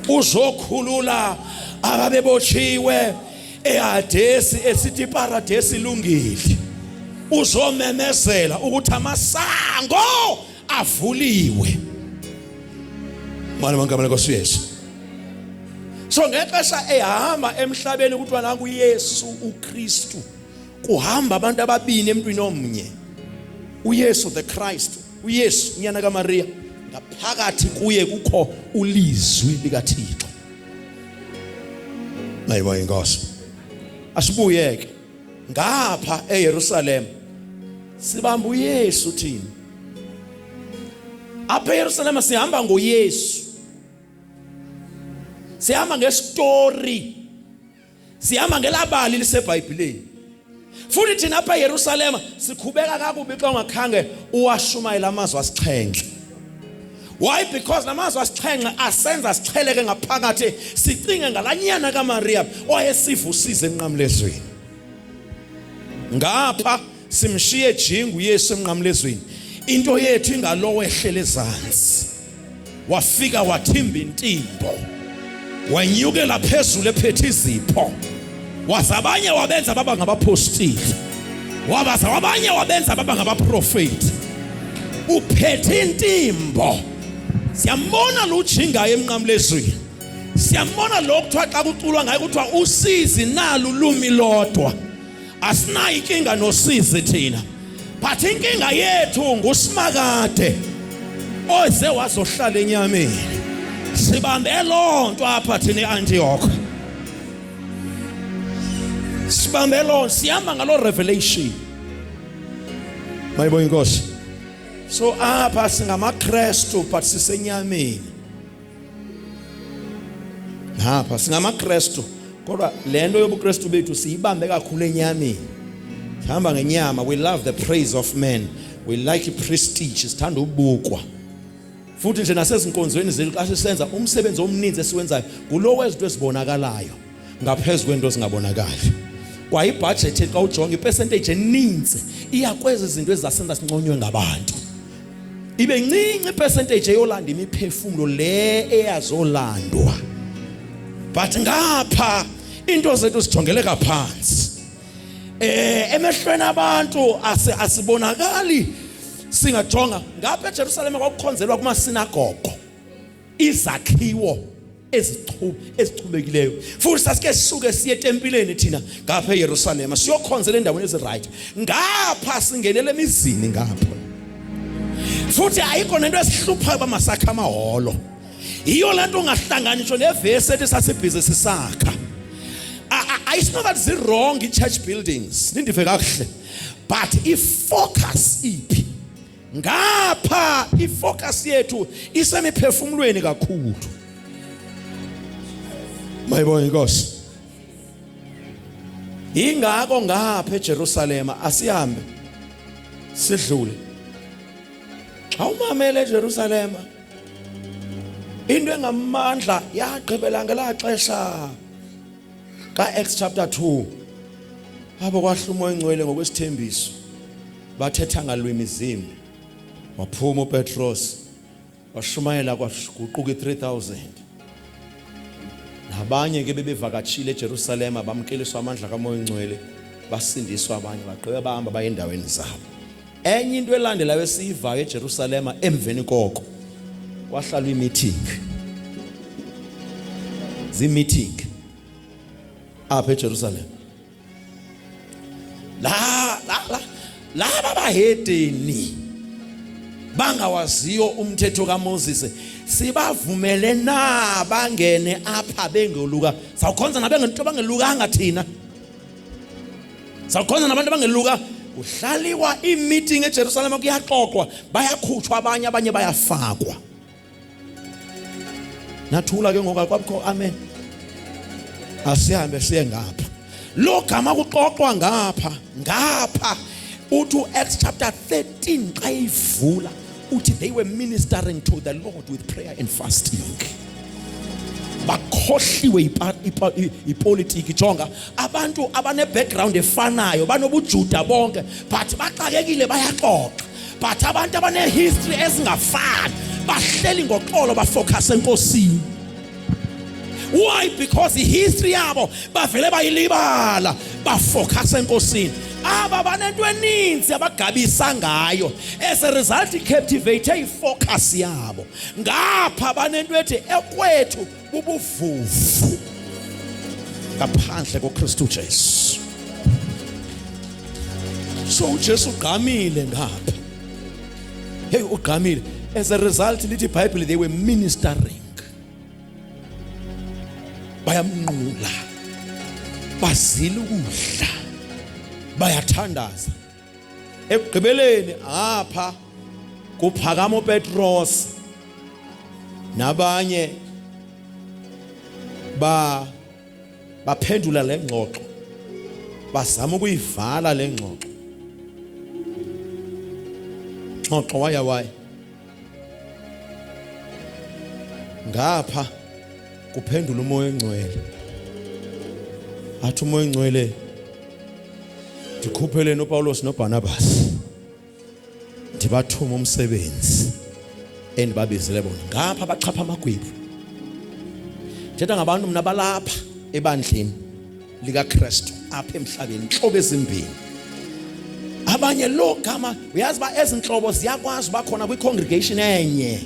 Speaker 1: Uzokhulula ababebotshiwe eHadesi esithi iparadesi ilungile. Uzomemezela ukuthi amasango avuliwe. Manje mangama lenkosi Yesu. So ngexesha ehamba emhlabeni kuthiwa nangu uYesu uKristu kuhamba abantu ababini emntwini omnye. uYesu the Christ, uYesu unyana kaMaria, ngaphakathi kuye kukho ulizwi likaThixo. Mayibonge inkosi. Asibuyeke ngapha eYerusalem sibamba uYesu thina. Apha eYerusalem sihamba ngoYesu. Sihamba ngestory. Sihamba ngelabali liseBhayibhileni. Futhi thina apha eYerusalema sikhubeka kakubi xa ungakhange uwashumayela amazwi asixhenxe. Why? Because namazwi asixhenxe asenza sixheleke ngaphakathi sicinge ngalanyana kaMaria owayesiva usizi emnqamlezweni. Ngapha simshiye jingu uYesu emnqamlezweni. Into yethu ingalowo ehlele ezantsi. Wafika wathimba intimbo, wanyukela phezulu ephethe izipho, waza abanye wabenza baba ngabapostile, wabaza abanye wabenza baba ngabaprofeti. Uphethe intimbo. Siyambona lo ujingayo emnqamlezweni, siyambona lo kuthiwa xa kuculwa ngaye kuthiwa usizi nalu lumi lodwa. Asinayo inkinga nosizi thina, but inkinga yethu ngusimakade oze wazohlala enyameni. Sibambe loo nto apha thina eAntioch, sibambe loo, sihamba ngaloo revelation. Mayibonge inkosi. So apha singamaKrestu but sisenyameni. Ngapha singamaKrestu kodwa le nto yobuKrestu bethu siyibambe kakhulu enyameni. Sihamba ngenyama, we love the praise of men, we like prestige, sithanda ubukwa. Futhi nje nasezinkonzweni zethu xa sisenza umsebenzi omninzi esiwenzayo ngulo wezinto ezibonakalayo ngaphezu kwento ezingabonakali. Kwa ibhajethi xa ujonga ipercentage eninzi iya kwezi zinto ezizasenza sinconywe ngabantu. Ibe ncinci ipercentage eyolanda imiphefumlo le eyazolandwa. But ngapha into zethu zijongeleka phansi. Emehlweni abantu asibonakali singajonga. Ngapha eJerusalem kwakukhonzelwa kumasinagogo, izakhiwo ezichubekileyo. Futhi sasike sisuke siye etempileni thina ngapha eYerusalem siyokhonzela endaweni eziright. Ngapha singenele emizini ngapha. Futhi ayikho nento esihluphayo uba masakhe amaholo. Yiyo le nto ungahlangani ngisho nevesi ethi sasibhizi sisakha. It's not that zi-wrong i-church buildings, nindive kakuhle, but i-focus iphi? Ngapha i-focus yethu isemiphefumulweni kakhulu. Mayibonge inkosi. Ingako ngapha eJerusalema asihambe sidlule. Xa umamele eJerusalema into engamandla yagqibela ngelaa xesha ka-Acts chapter 2 apho kwahla uMoya oNgcwele ngokwesithembiso, bathetha ngalwimi zimbi. Waphuma uPetros washumayela kwaguquka i-3000. Nabanye ke bebevakatshile eJerusalema bamkeliswa amandla kaMoya oNgcwele, basindiswa abanye, bagqiba bahamba baye endaweni zabo. Enye into elandelayo esiyivayo eJerusalema emveni koko kwahlalwa imeeting. Zimeeting apha eJerusalem. La la la laba bahedeni bangawaziyo umthetho kaMoses sibavumele na bangene apha bengoluka sawukhonza nabengento bangelukanga thina sawukhonza nabantu abangeluka kuhlaliwa imeeting eJerusalem kuyaxoxwa bayakhutshwa abanye abanye bayafakwa nathula ke ngoku akwabikho amen asihambe siye ngapha lo gama kuxoxwa ngapha ngapha uthi uActs chapter 13 xa ivula uthi they were ministering to the Lord with prayer and fasting bakhohliwe ipolitiki jonga abantu abane-background efanayo banobujuda bonke but baxakekile bayaxoxa but abantu abanehistory ezingafani bahleli ngoxolo bafocus enkosini why because ihistory yabo bavele bayilibala bafocus enkosini aba banento eninzi abagabisa ngayo as a result icaptivate ifocus yabo ngapha banento ethi ekwethu bubuvuvu ngaphandle koKristu Jesu so uJesu ugqamile ngapha hey ugqamile as a result lithi iBhayibheli they were ministering bayamnqula bazila ukudla bayathandaza ekugqibeleni apha kuphakama uPetros nabanye ba baphendula le ngxoxo bazama ukuyivala le ngxoxo ngxoxo waya waya ngapha kuphendula umoya ongcwele athi umoya ongcwele ndikhupheleni uPawulos noBarnabas ndibathuma umsebenzi endibabizele bona ngapha bachapha amagwebu thetha ngabantu mna balapha ebandleni likaKristu apha emhlabeni intlobo ezimbini abanye lo gama uyazi uba ezi ntlobo ziyakwazi uba khona kwi-congregation enye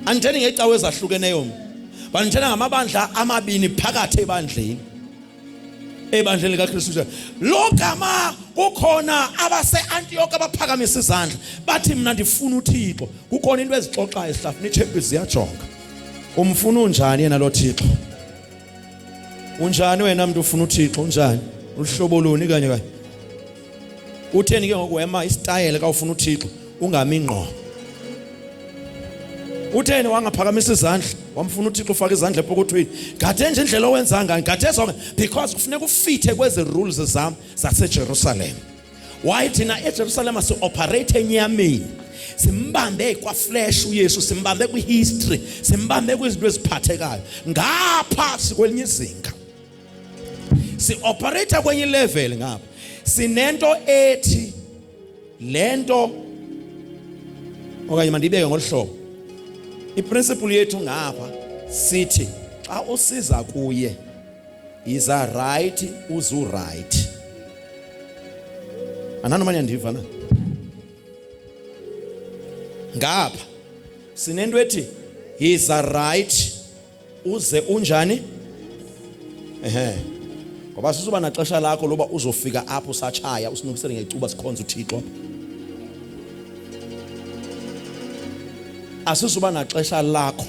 Speaker 1: andithethi ngeecawe ezahlukeneyo mna but ndithetha ngamabandla amabini phakathi ebandleni ebandleni likaKristu lo gama kukhona abase-Antioch abaphakamisa izandla bathi mna ndifuna uThixo kukhona into ezixoxayo sihlafuna ichempi ziyajonga umfuna unjani yena lo Thixo unjani wena mntu ufuna uThixo unjani uhlobo luni kanye kanye utheni ke ngoku wema isitayele ka ufuna uThixo ungami ngqo utheni wangaphakamisa izandla wamfuna uThixo ufaka izandla epokothweni gathe nje indlela owenza ngayo gathe zonke because kufuneka ufithe kwezi rules zam zaseJerusalem why thina eJerusalem si-operate enyameni simbambe kwaflash uYesu simbambe kwihistory simbambe kwizinto eziphathekayo ngapha sikwelinye izinga si-operate kwenye level ngapha sinento ethi lento okanye mandibeke ngolu hlobo iprinciple yethu ngapha sithi xa usiza kuye iza right uzu right ananoma niyandiva na ngapha sinento ethi yiza right uze unjani ehe ngoba sizoba naxesha lakho loba uzofika apho usatshaya usinukisele ngecuba sikhonza uThixo asizuba naxesha lakho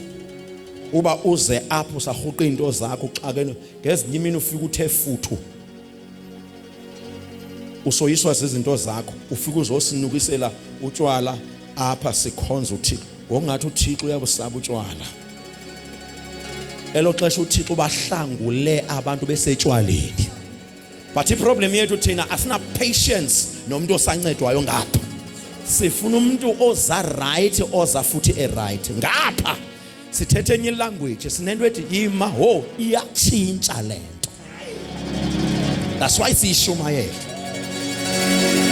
Speaker 1: uba uze apho usarhuqa iinto zakho uxakene ngezinye imini ufika uthe futhu usoyiswa zizinto zakho ufika uzosinukisela utshwala apha sikhonza uThixo ngokungathi uThixo uyabusaba utshwala elo xesha uThixo bahlangule abantu besetshwaleni but iproblem yethu thina asina patience nomuntu osancedwayo ngapha sifuna umuntu oza right oza futhi e right ngapha sithethe enye language sinento ethi yima ho iyatshintsha lento that's why siyishumayela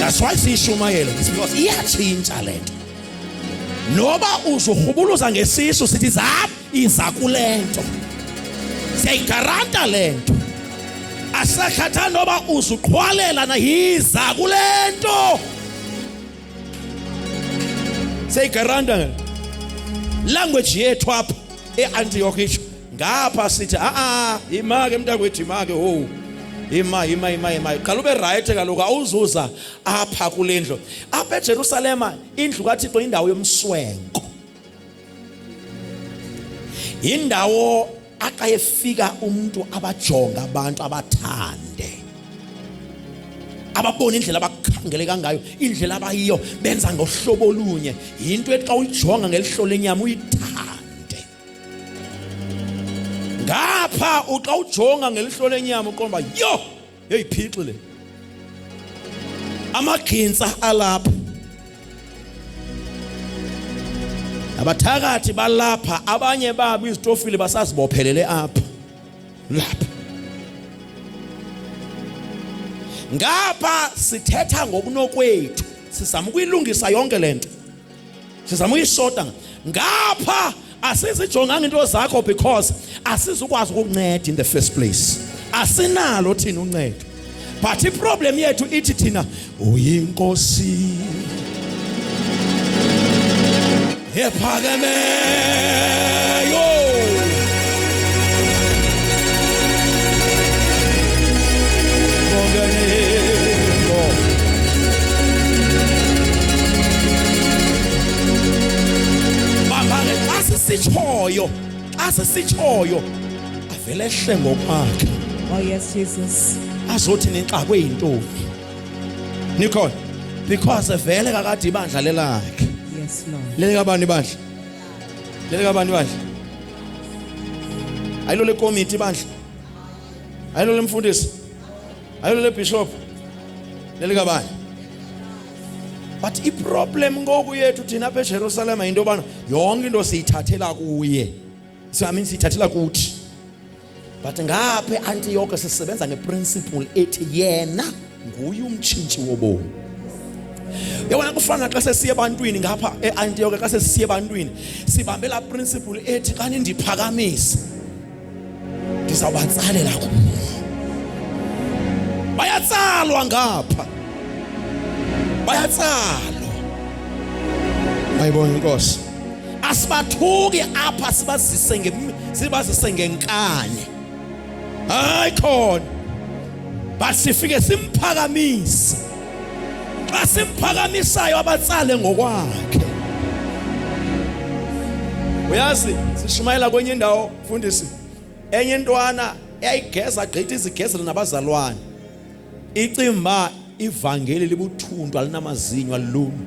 Speaker 1: that's why siyishumayela it's because iyatshintsha lento noba uzohubuluza ngesisu sithi zam iza kule nto siyayigaranta le nto asakhathali noba uzuqhwalela na yiza kule nto. Seyigaranta language yethu apha eAntioch isho ngapha sithi a a ima ke mntakwethu, ima ke, ho, ima, ima, ima, ima, qala ube right kaloku, awuzuza apha kule ndlu. Apha eJerusalema, indlu kaThixo, indawo yomswenko, indawo axa efika umuntu abajonga abantu, abathande, ababona indlela abakhangeleka ngayo, indlela abayiyo, benza ngohlobo olunye. Yinto ethi xa uyijonga ngelihlo lenyama uyithande. Ngapha uxa ujonga ngelihlo lenyama uqonda uba yho, yeyiphixi le, amagintsa alapha, abathakathi balapha, abanye babo izitofile basazibophelele apha lapha. Ngapha sithetha ngokunokwethu, sizama ukuyilungisa yonke le nto, sizama uyisota. Ngapha asizijonganga into zakho because asizukwazi ukukunceda in the first place, asinalo thina uncedo. But iproblem yethu ithi thina uyinkosi ephakemeyo. Bongeneko. Bamba ke, xa sisitshoyo, xa sisitshoyo, avele ehle ngokwakhe.
Speaker 2: Oh, yes, Jesus.
Speaker 1: Azothi nixakwe yintoni, nikhona, because vele kakade ibandla lelakhe.
Speaker 2: Yes, Lord.
Speaker 1: Lelekabani ibandla? Lelekabani ibandla? Ayilo lekomiti ibandla, ayilo lemfundisi, ayilo lebishop, lelikabani. But iproblem ngoku yethu thina apha eJerusalem yinto yobana yonke into siyithathela kuye, so I mean siyithathela kuthi. But ngapha eAntioch sisebenza ngeprinciple ethi yena nguye umtshintshi wobomi. Yabona, kufana xa sesiye ebantwini ngapha eAntioch, xa sesiye ebantwini sibambe la principle ethi xa nindiphakamisa ndizawubatsalela kuwo. Bayatsalwa ngapha, bayatsalwa. Ayibonga inkosi. Asibathuki apha, sibazise ngenkani, hayi khona, but sifike simphakamise. Xa simphakamisayo abatsale ngokwakhe. Uyazi, sishumayela kwenye indawo, mfundisi, enye intwana eyayigeza gqithi, izigezela nabazalwane, icimba ivangeli libuthuntu, alinamazinyo, alilumi,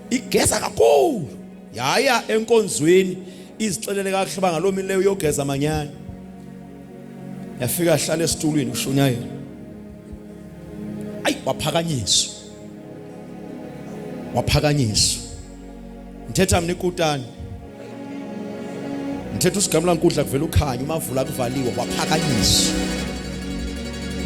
Speaker 1: igeza kakhulu. Yaya enkonzweni izixelele kakuhle uba ngaloo mini leyo uyogeza manyana. Yafika hlala esitulweni, ushunyayela. Ayi, waphakanyiswa, waphakanyiswa. Ngithetha mina ikutani, ngithetha usigamula nkudla, kuvela ukhanya, umavula kuvaliwe. Waphakanyiswa.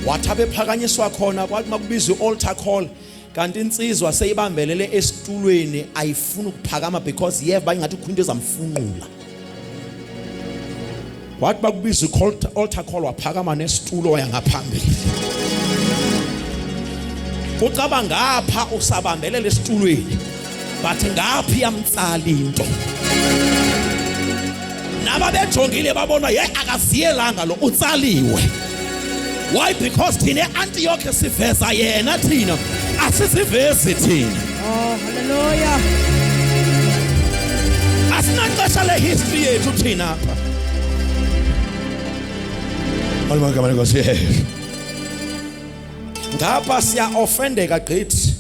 Speaker 1: Wathi abephakanyiswa khona, kwathi makubizwa i-altar call, kanti insizwa seyibambelele esitulweni, ayifuni ukuphakama because yeva ingathi kukho into ezamfunqula. Wathi bakubizwa i-altar call, waphakama nesitulo, waya ngaphambili. Ucaba ngapha usabambelela esitulweni, but ngapha iyamtsala into. Nababejongile babona ye akaziyelanga lo, utsaliwe. Why? Because thina eAntioch siveza yena, thina asizivezi thina.
Speaker 2: Oh, hallelujah.
Speaker 1: Asinaxesha lehistory yethu thina apha. Malibongwe lenkosi yethu. Ngapha siya-offendeka gqithi,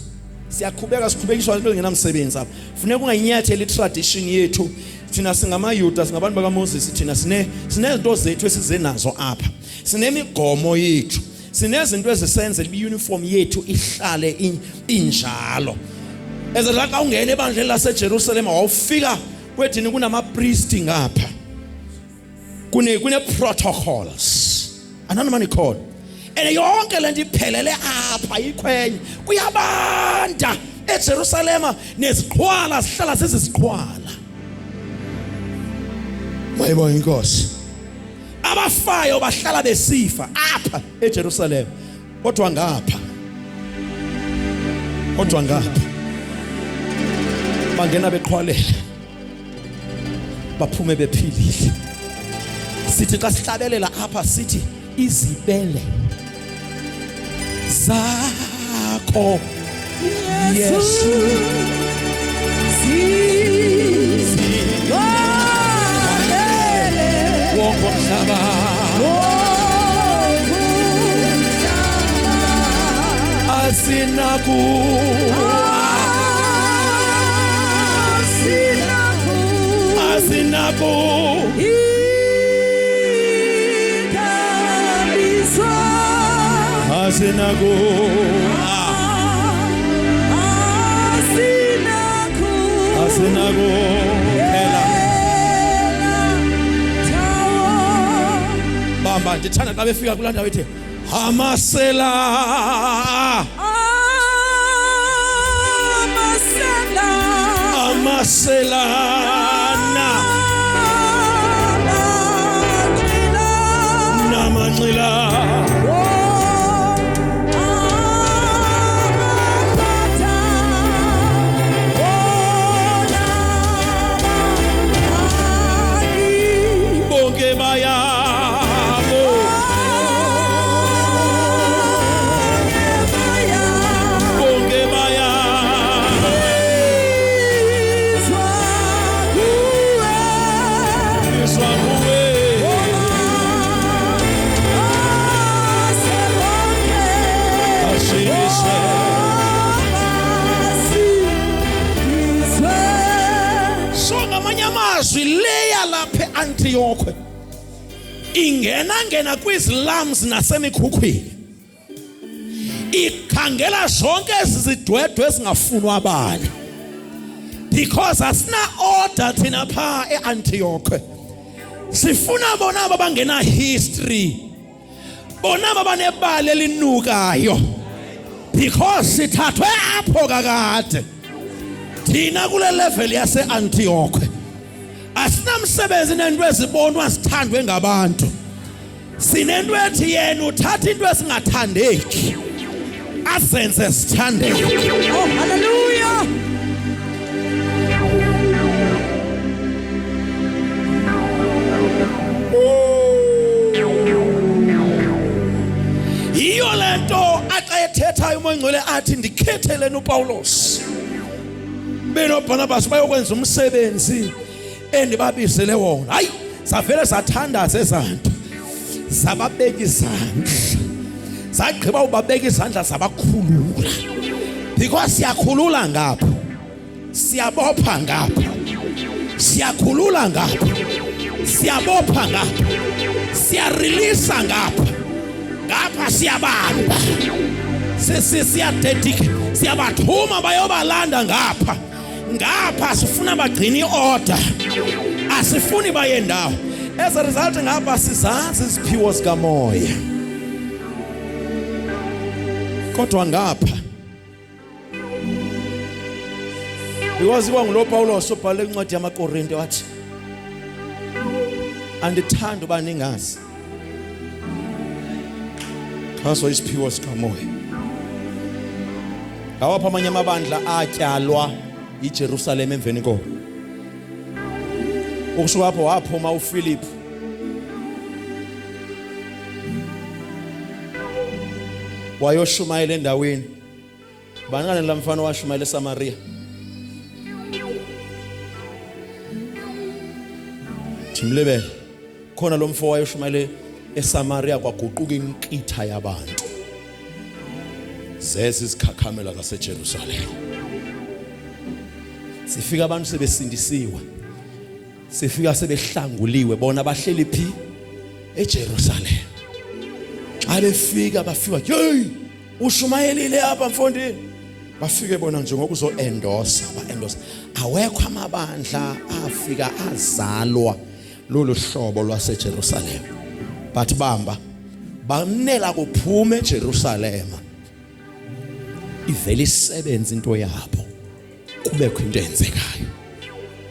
Speaker 1: siyakhubeka, sikhubekiswa into engenamsebenzi apha. Funeka ungayinyatheli itradition yethu. Thina singamaYuda, singabantu bakaMoses, thina sinezinto zethu esize nazo apha, sinemigomo yethu, sinezinto ezisenzela i-uniform yethu ihlale injalo. Ezela xa ungena ebandleni laseJerusalem, wawufika kwedini kunamapristi ngapha, kune protocols, ananoma nikhona, and yonke lento iphelele apha ikhwenye. Kuyabanda eJerusalema, neziqhwala zihlala ziziziqhwala. Mayibonga inkosi. Abafayo bahlala besifa apha eJerusalem, kodwa ngapha Bangena beqhwalela, baphume bephilile. Sithi xa sihlabelela apha sithi izibele zakho Yesu wonke umhlaba asinaku asinaku asinaku asinaku phela bamba ndithanda xa befika kulaa ndawo ithi amasela amaselana namanxila bonke bayabo bonke baya izwa kuwe asindiswe. So ngamanye amazwi leya lapha eAntioch ingena ngena kwizilamzi nasemikhukhwini, ikhangela zonke ezi zidwedwe ezingafunwa abantu, because asina order thina pha eAntioch. Sifuna bona aba bangena history, bona aba banebali elinukayo, because sithathwe apho kakade thina kule level yase Antioch. Asinamsebenzi nento ezibonwa zithandwe ngabantu. Sinento ethi yena uthatha into esingathandeki azenze sithandeke.
Speaker 2: Oh, hallelujah.
Speaker 1: Yiyo le nto axa ethethayo uMoya Ongcwele athi ndikhetheleni uPawulos benoBarnabas bayokwenza umsebenzi endibabizele wona. Hayi, zavele zathandaza ezanto, zababeka izandla, zagqiba ubabeka izandla zabakhulula, because siyakhulula ngapha, siyabopha ngapha, siyakhulula ngapha, siyabopha ngapha, siyareleasa ngapha, ngapha siyabamba, siyadedicate, siyabathuma bayobalanda ngapha. Ngapha sifuna bagcine iorder, asifuni baye ndawo. As a result ngapha sizazi iziphiwo zikamoya, kodwa ngapha because kwangulo Paulos obhale incwadi yamaKorinte wathi andithandi uba ningazi xhaso isiphiwo sikamoya. Ngawapha amanye amabandla atyalwa iJerusalem emveni koko? Ukusuka apho waphuma uPhilip wayoshumayela endaweni. Bani kane la mfana washumayela eSamaria? Thimlebele khona lo mfo wayoshumayela eSamaria, kwaguquka inkitha yabantu zezi zikhakhamela zaseJerusalem. Sifika abantu sebesindisiwe, sifika sebehlanguliwe, bona bahleli phi? eJerusalem. Xa befika bafika, hey, ushumayelile apha mfondini. Bafike bona nje ngokuzo endorse, ba endorse. Awekho amabandla afika azalwa lolu hlobo lwaseJerusalem, but bamba bamnela kuphuma eJerusalem, ivele isebenze into yabo, kubekho into eyenzekayo.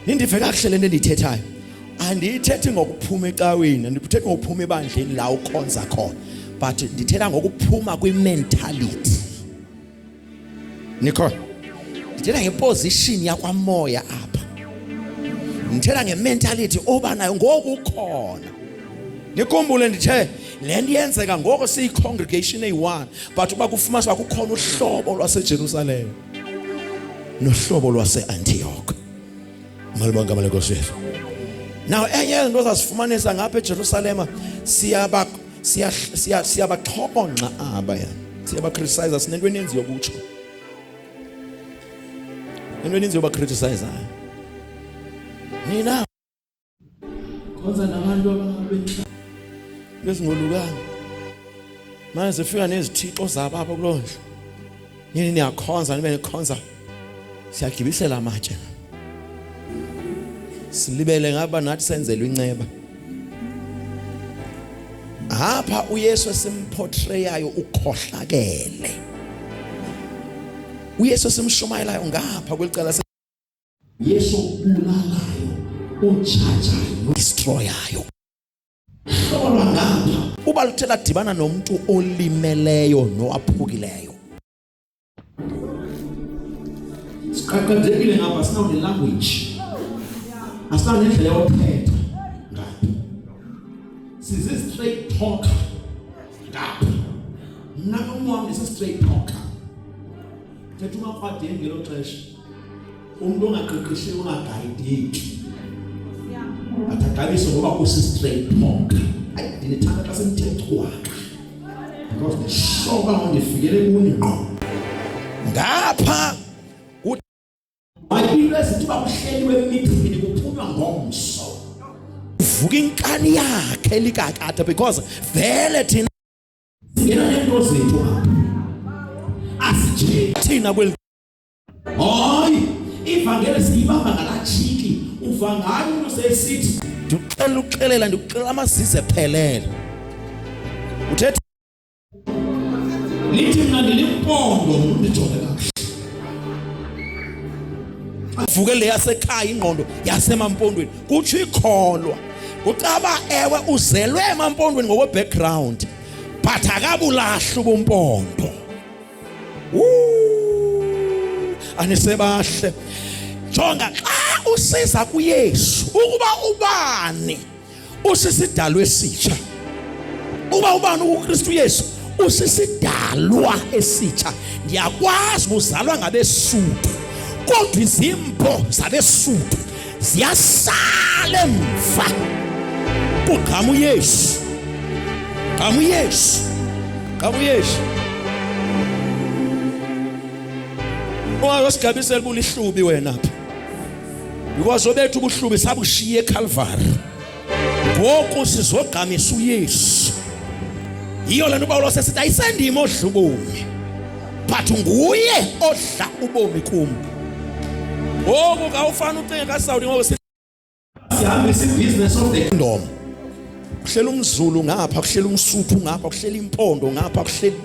Speaker 1: Nindive kakuhle le nto endiyithethayo. Andiyithethi ngokuphuma ecaweni, andithethi ngokuphuma ebandleni la ukhonza khona, but ndithetha ngokuphuma kwi-mentality. Nikhona? Ndithetha ngeposition yakwamoya apha. Ndithetha ngementality oba nayo ngoku ukhona. Nikhumbule ndithe le nto yenzeka ngoko siyi-congregation eyi-one, but uba kufumanisa uba kukhona uhlobo lwaseJerusalem nohlobo lwase-Antioch. Malibonke igama lenkosi yethu. Now enye yezinto ozazifumanisa ngapha eJerusalema, siyaba siyabaxhokonxa aba ya. Siyaba-criticize, sinento eninzi yokutsho. Into eninzi yoba-criticize. Nina khonza nabantu ababenhla bezingolukanga. Manje sifika nezithixo zabo apha kuloo ndlu. Nini niyakhonza, nibe nikhonza. Siyagibisela amatshe. Silibele ngaba nathi senzelwe inceba. Apha uYesu esimportrayayo ukhohlakele. uYesu esimshumayelayo ngapha kwelicala Yesu ubulalayo, utshajayo, destroyayo. Hlolwa ngapha uba luthe ladibana nomntu olimeleyo nowaphukileyo. Siqaqadekile ngapha, sinawo ne-language, asinawo nendlela yokuthetha ngapha. Sizi-straight talker ngapha. Mna nomwam ndisi-straight talker. Thetha umakrwadeni ngelo xesha. Umuntu ongaqeqeshiwe ungagayideki. But agabise ngoba usi-straight talker. Ayi, ndinithanda xa senithe cwaka. Because ndishoba ngondifikele kuni ngqo. Ngapha into ezithi uba kuhleliwe emithini kuphunywa ngomso. Uvuka inkani yakhe likakade because vele thina singena neento zethu apha. Asijeki thina kweli. Hayi, ivangeli siyibamba ngalatshiki, uva ngayo umntu sesithi ndikuxelela uxelela ndikuxelela amazizi ephelele. Uthetha lithi mna ndilimpondo, ndijonge kakuhle. Avuke le yasekhaya ingqondo yasemampondweni, kutsho ikholwa. Kucaba ewe uzelwe emampondweni ngokwe background, but akabulahli ubumpondo. Anisebahle. Jonga xa usiza kuYesu ukuba ubani usisidalwa esitsha. Uba ubani ukuKristu Yesu usisidalwa esitsha. Ndiyakwazi uzalwa ngabeSuthu, kodwa izimbo zabeSuthu ziyasala emva. Kugqama uYesu, gqama uYesu, gqama uYesu. Ungazosigabisela ubulihlubi wena pha, because obethu ubuhlubi sabushiya eCalvary. Ngoku sizogqamisa uYesu. Yiyo le nto uPawulos esithi ayisendim odla ubomi, but nguye odla ubomi kum. Ngoku kawufana ucinge kaSawuli, ngoku sihambisa i-business of the kingdom. Kuhlela umZulu ngapha, kuhlela umSuthu ngapha, kuhlela impondo ngapha, kuhlela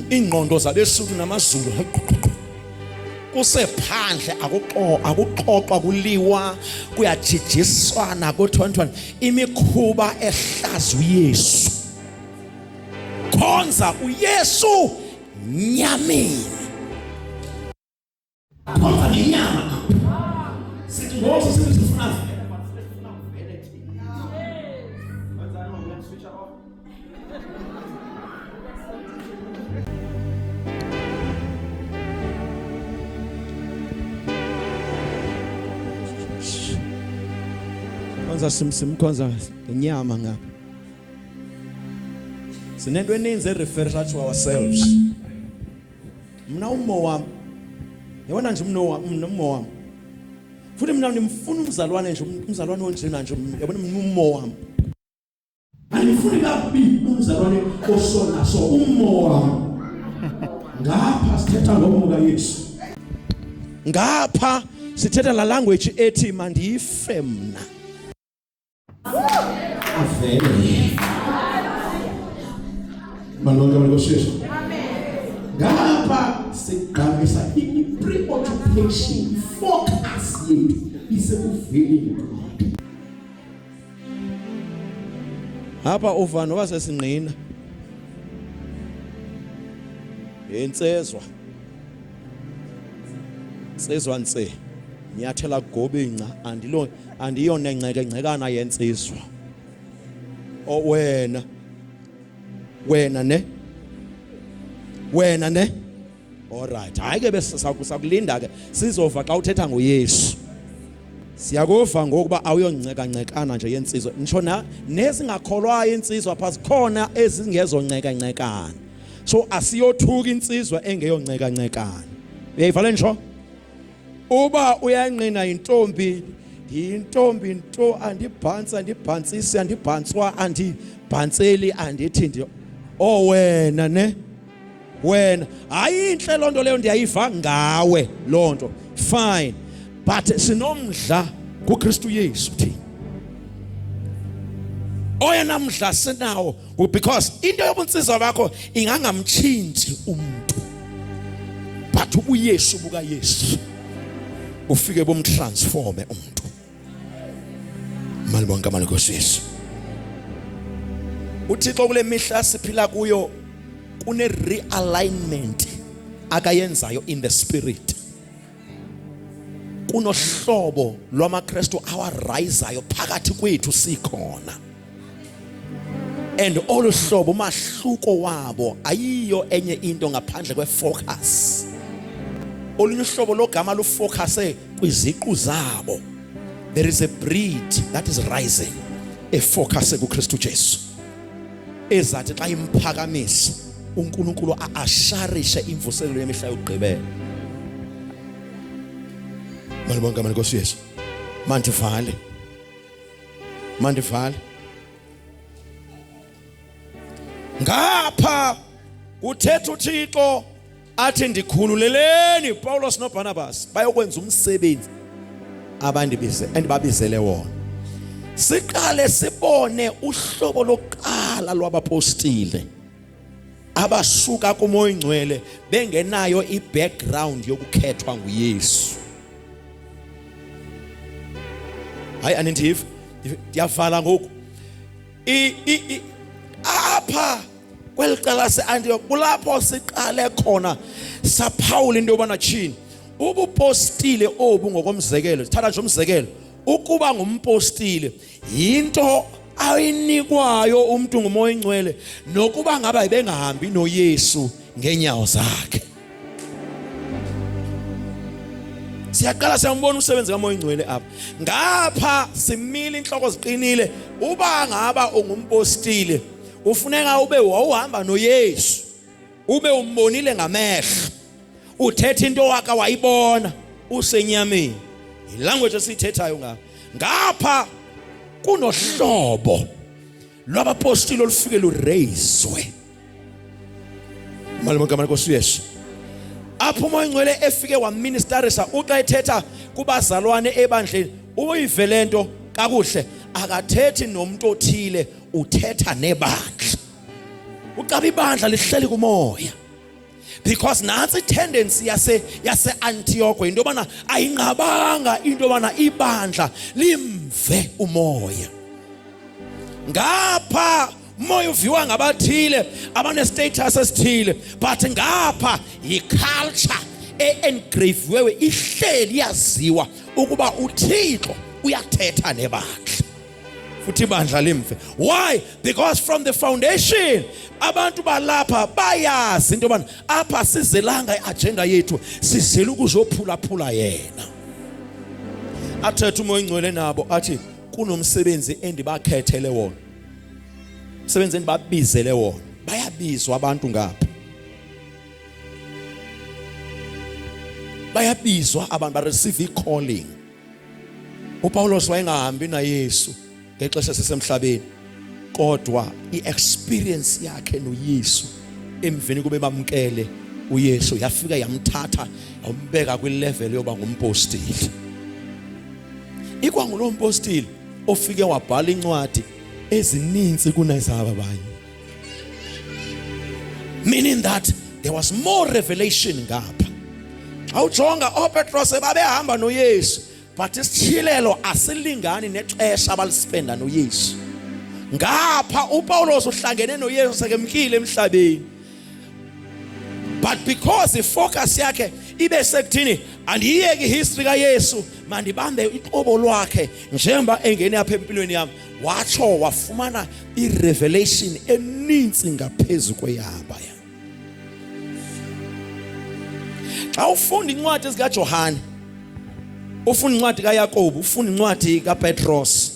Speaker 1: ingqondo zabeSuthu namaZulu kusephandle, akuxoxwa, kuliwa, kuyajijiswana, kuthiwa imikhuba ehlaza uYesu. Khonza uYesu nyameni, khonza ngenyama apha. Sithi ngoku sithi sifuna khonza simkhonza ngenyama ngapha. Sinento eninzi ereferra to ourselves. Mna ummo wam, yabona nje umno wam, mna ummo wam. Futhi mina ndimfuna umzalwane nje, umzalwane onjena nje, yabona mna ummo wam. Andifuni kakubi umzalwane osona so ummo wam. Ngapha sithetha ngommo kaYesu. Ngapha sithetha la language ethi mandife mna. Avele. Malonke abantu Yesu. Ngapha sigqamisa i-preoccupation, focus yethu isekuveleni kwakhe. Apha uva noba sesingqina. Insizwa. Insizwa nse. Nyathela gobinca andilo andiyona engceke ngcekana yensizwa. O wena. Wena ne? Wena ne? Alright. Hayi ke bese sakulinda ke sizova xa uthetha ngoYesu. Siyakuva ngokuba awuyonceka-ncekana nje yensizwa. Ngisho na nezingakholwayo insizwa pha zikhona ezingezonceka-ncekana. So asiyothuka insizwa engeyonceka-ncekana. Uyayivala ngisho? Uba uyanqina intombi, ndiyintombi nto andibhantsi andibhantsisi andibhantswa andibhantseli andithi ndi oh wena ne wena hayi intle loo nto leyo ndiyayiva ngawe loo nto fine but sinomdla kuKristu Yesu thina oyena mdla sinawo because into yobunsizwa bakho ingangamtshintshi umuntu but ubuYesu bukaYesu ufike bumtransforme umuntu Malibonke amali Nkosi Yesu. UThixo kule mihla siphila kuyo kune realignment akayenzayo in the spirit. Kunohlobo lwamaKristu awarisayo phakathi kwethu sikhona. And olu hlobo umahluko wabo ayiyo enye into ngaphandle kwefocus. Olunye uhlobo logama lufocuse kwiziqu zabo. There is a breed that is rising efocuse kuKristu Jesu. Ezathi xa imphakamisa uNkulunkulu aasharishe imvuselelo yemihla yokugqibela. Malibonke amanye Nkosi Yesu. Mandivale. Mandivale. Ngapha kuthetha uThixo athi ndikhululeleni Paulos noBarnabas bayokwenza umsebenzi abandibize endibabizele wona. Siqale sibone uhlobo lokuqala lwabapostile abasuka kuMoya Oyingcwele bengenayo i-background yokukhethwa nguYesu. Hayi anindiva, ndiyavala ngoku. Apha kweli cala se-Antioch kulapho siqale khona saphawula into yobana tshini ubupostile obu ngokomzekelo, sithatha nje umzekelo, ukuba ngumpostile yinto ayinikwayo umntu nguMoya Oyingcwele nokuba ngaba ebengahambi noYesu ngeenyawo zakhe. Siyaqala siyambona umsebenzi kaMoya Oyingcwele apha. Ngapha simile inhloko ziqinile, uba ngaba ungumpostile ufuneka ube wawuhamba noYesu, ube umbonile ngamehlo, uthetha into waka wayibona usenyameni. Ilanguage esiyithethayo ngapha. Ngapha kunohlobo lwabapostile olufike lureyizwe. Malibonke amanye Nkosi Yesu. Apho uMoya Oyingcwele efike waministarisa uxa ethetha kubazalwane ebandleni, uyive le nto kakuhle, akathethi nomntu othile, uthetha nebandla. Ucaba ibandla lihleli kumoya. Because nantsi itendency yase yase Antioch into yobana ayinqabanga into yobana ibandla limve umoya. Ngapha umoya uviwa ngabathile abanestatus esithile, but ngapha yiculture e-engraviweyo ihleli yaziwa ukuba uThixo uyathetha nebandla. Futhi ibandla limve. Why? Because from the foundation abantu balapha bayazi into yobana apha sizelanga iagenda yethu, sizele ukuzophulaphula yena. Athethe uMoya Oyingcwele nabo athi kunomsebenzi endibakhethele wona, umsebenzi endibabizele wona. Bayabizwa abantu ngapha, bayabizwa abantu, ba receive i-calling. uPawulos wayengahambi naYesu ngexesha sisemhlabeni, kodwa i-experience yakhe noYesu emveni kube bamkele uYesu yafika yamthatha yambeka kwilevel yoba ngumpostile. Ikwangulo mpostile ofike wabhala incwadi ezininzi kunezaba abanye, meaning that there was more revelation ngapha. Xa ujonga ooPetros babehamba noYesu, but isitshilelo asilingani nexesha abalispenda noYesu. Ngapha uPawulos uhlangene noYesu sekemkile emhlabeni. But because ifocus yakhe ibe sekuthini, andiyeki history kaYesu, mandibambe iqobo lwakhe njengoba engene apha empilweni yami, watsho wafumana irevelation eninzi ngaphezu kweyaba. Xa ufunda incwadi zikaJohane, ufunda incwadi kaYakobu, ufunda incwadi kaPetros,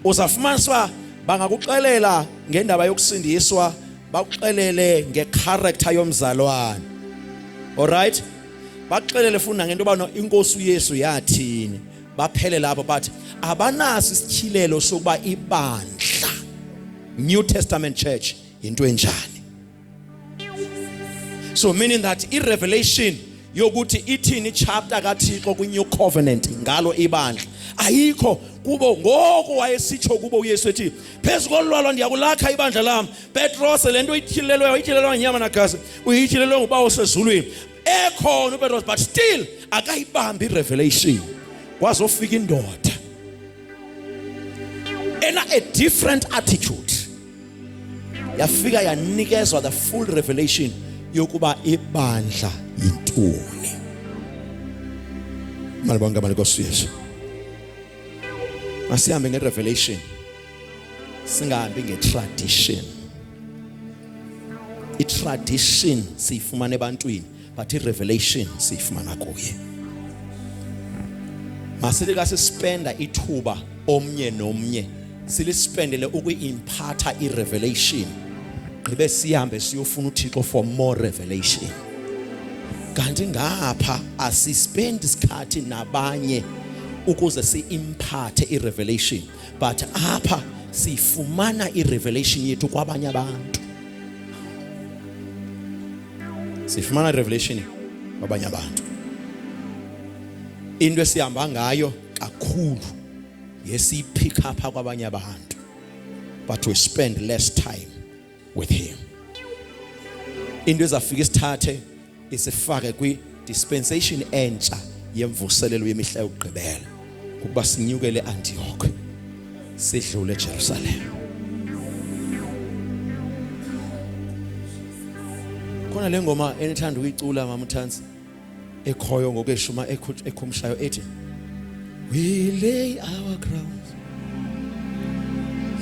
Speaker 1: uzafumanisa uba bangakuxelela ngendaba yokusindiswa, bakuxelele ngecharacter yomzalwane, alright, bakuxelele funda ngento yoba inkosi uYesu yathini, baphele lapho. But abanaso isityhilelo sokuba ibandla, New Testament church, yinto enjani. So meaning that i-revelation yokuthi ithini chapter kaThixo kwi-New Covenant ngalo ibandla ayikho kubo. Ngoko wayesitsho kubo uYesu ethi, phezu kolwalwa ndiyakulakha ibandla lam. Petros, le nto ityhilelweyo ayityhilelwanga nyama nagazi, uyityhilelwe nguBawo osezulwini. Ekhona uPetros, but still akayibambi irevelation. Kwazofika indoda ena a different attitude, yafika yanikezwa the full revelation yokuba ibandla yintoni. Malibonke abantu Nkosi Yesu. Masihambe ngerevelation, singahambi ngetradition. Itradition siyifumana ebantwini, but irevelation siyifumana kuye. Masithi ka sispenda ithuba omnye nomnye, silispendele ukuimphatha irevelation, gqibe sihambe siyofuna uThixo for more revelation. Kanti ngapha asispendi isikhathi nabanye ukuze si-imphathe i-revelation, but apha siyifumana i-revelation yethu kwabanye abantu. Sifumana i-revelation kwabanye abantu. Into esihamba ngayo kakhulu yesiyipick up kwabanye abantu, but we spend less time with him. Into ezafika isithathe isifake kwi dispensation entsha yemvuselelo yemihla yokugqibela, ukuba sinyukele Antioch, sidlule eJerusalem. Khona le ngoma enithanda ukuyicula, mama uThansi, ekhoyo ngoku eshuma ekhumshayo ethi, we lay our crowns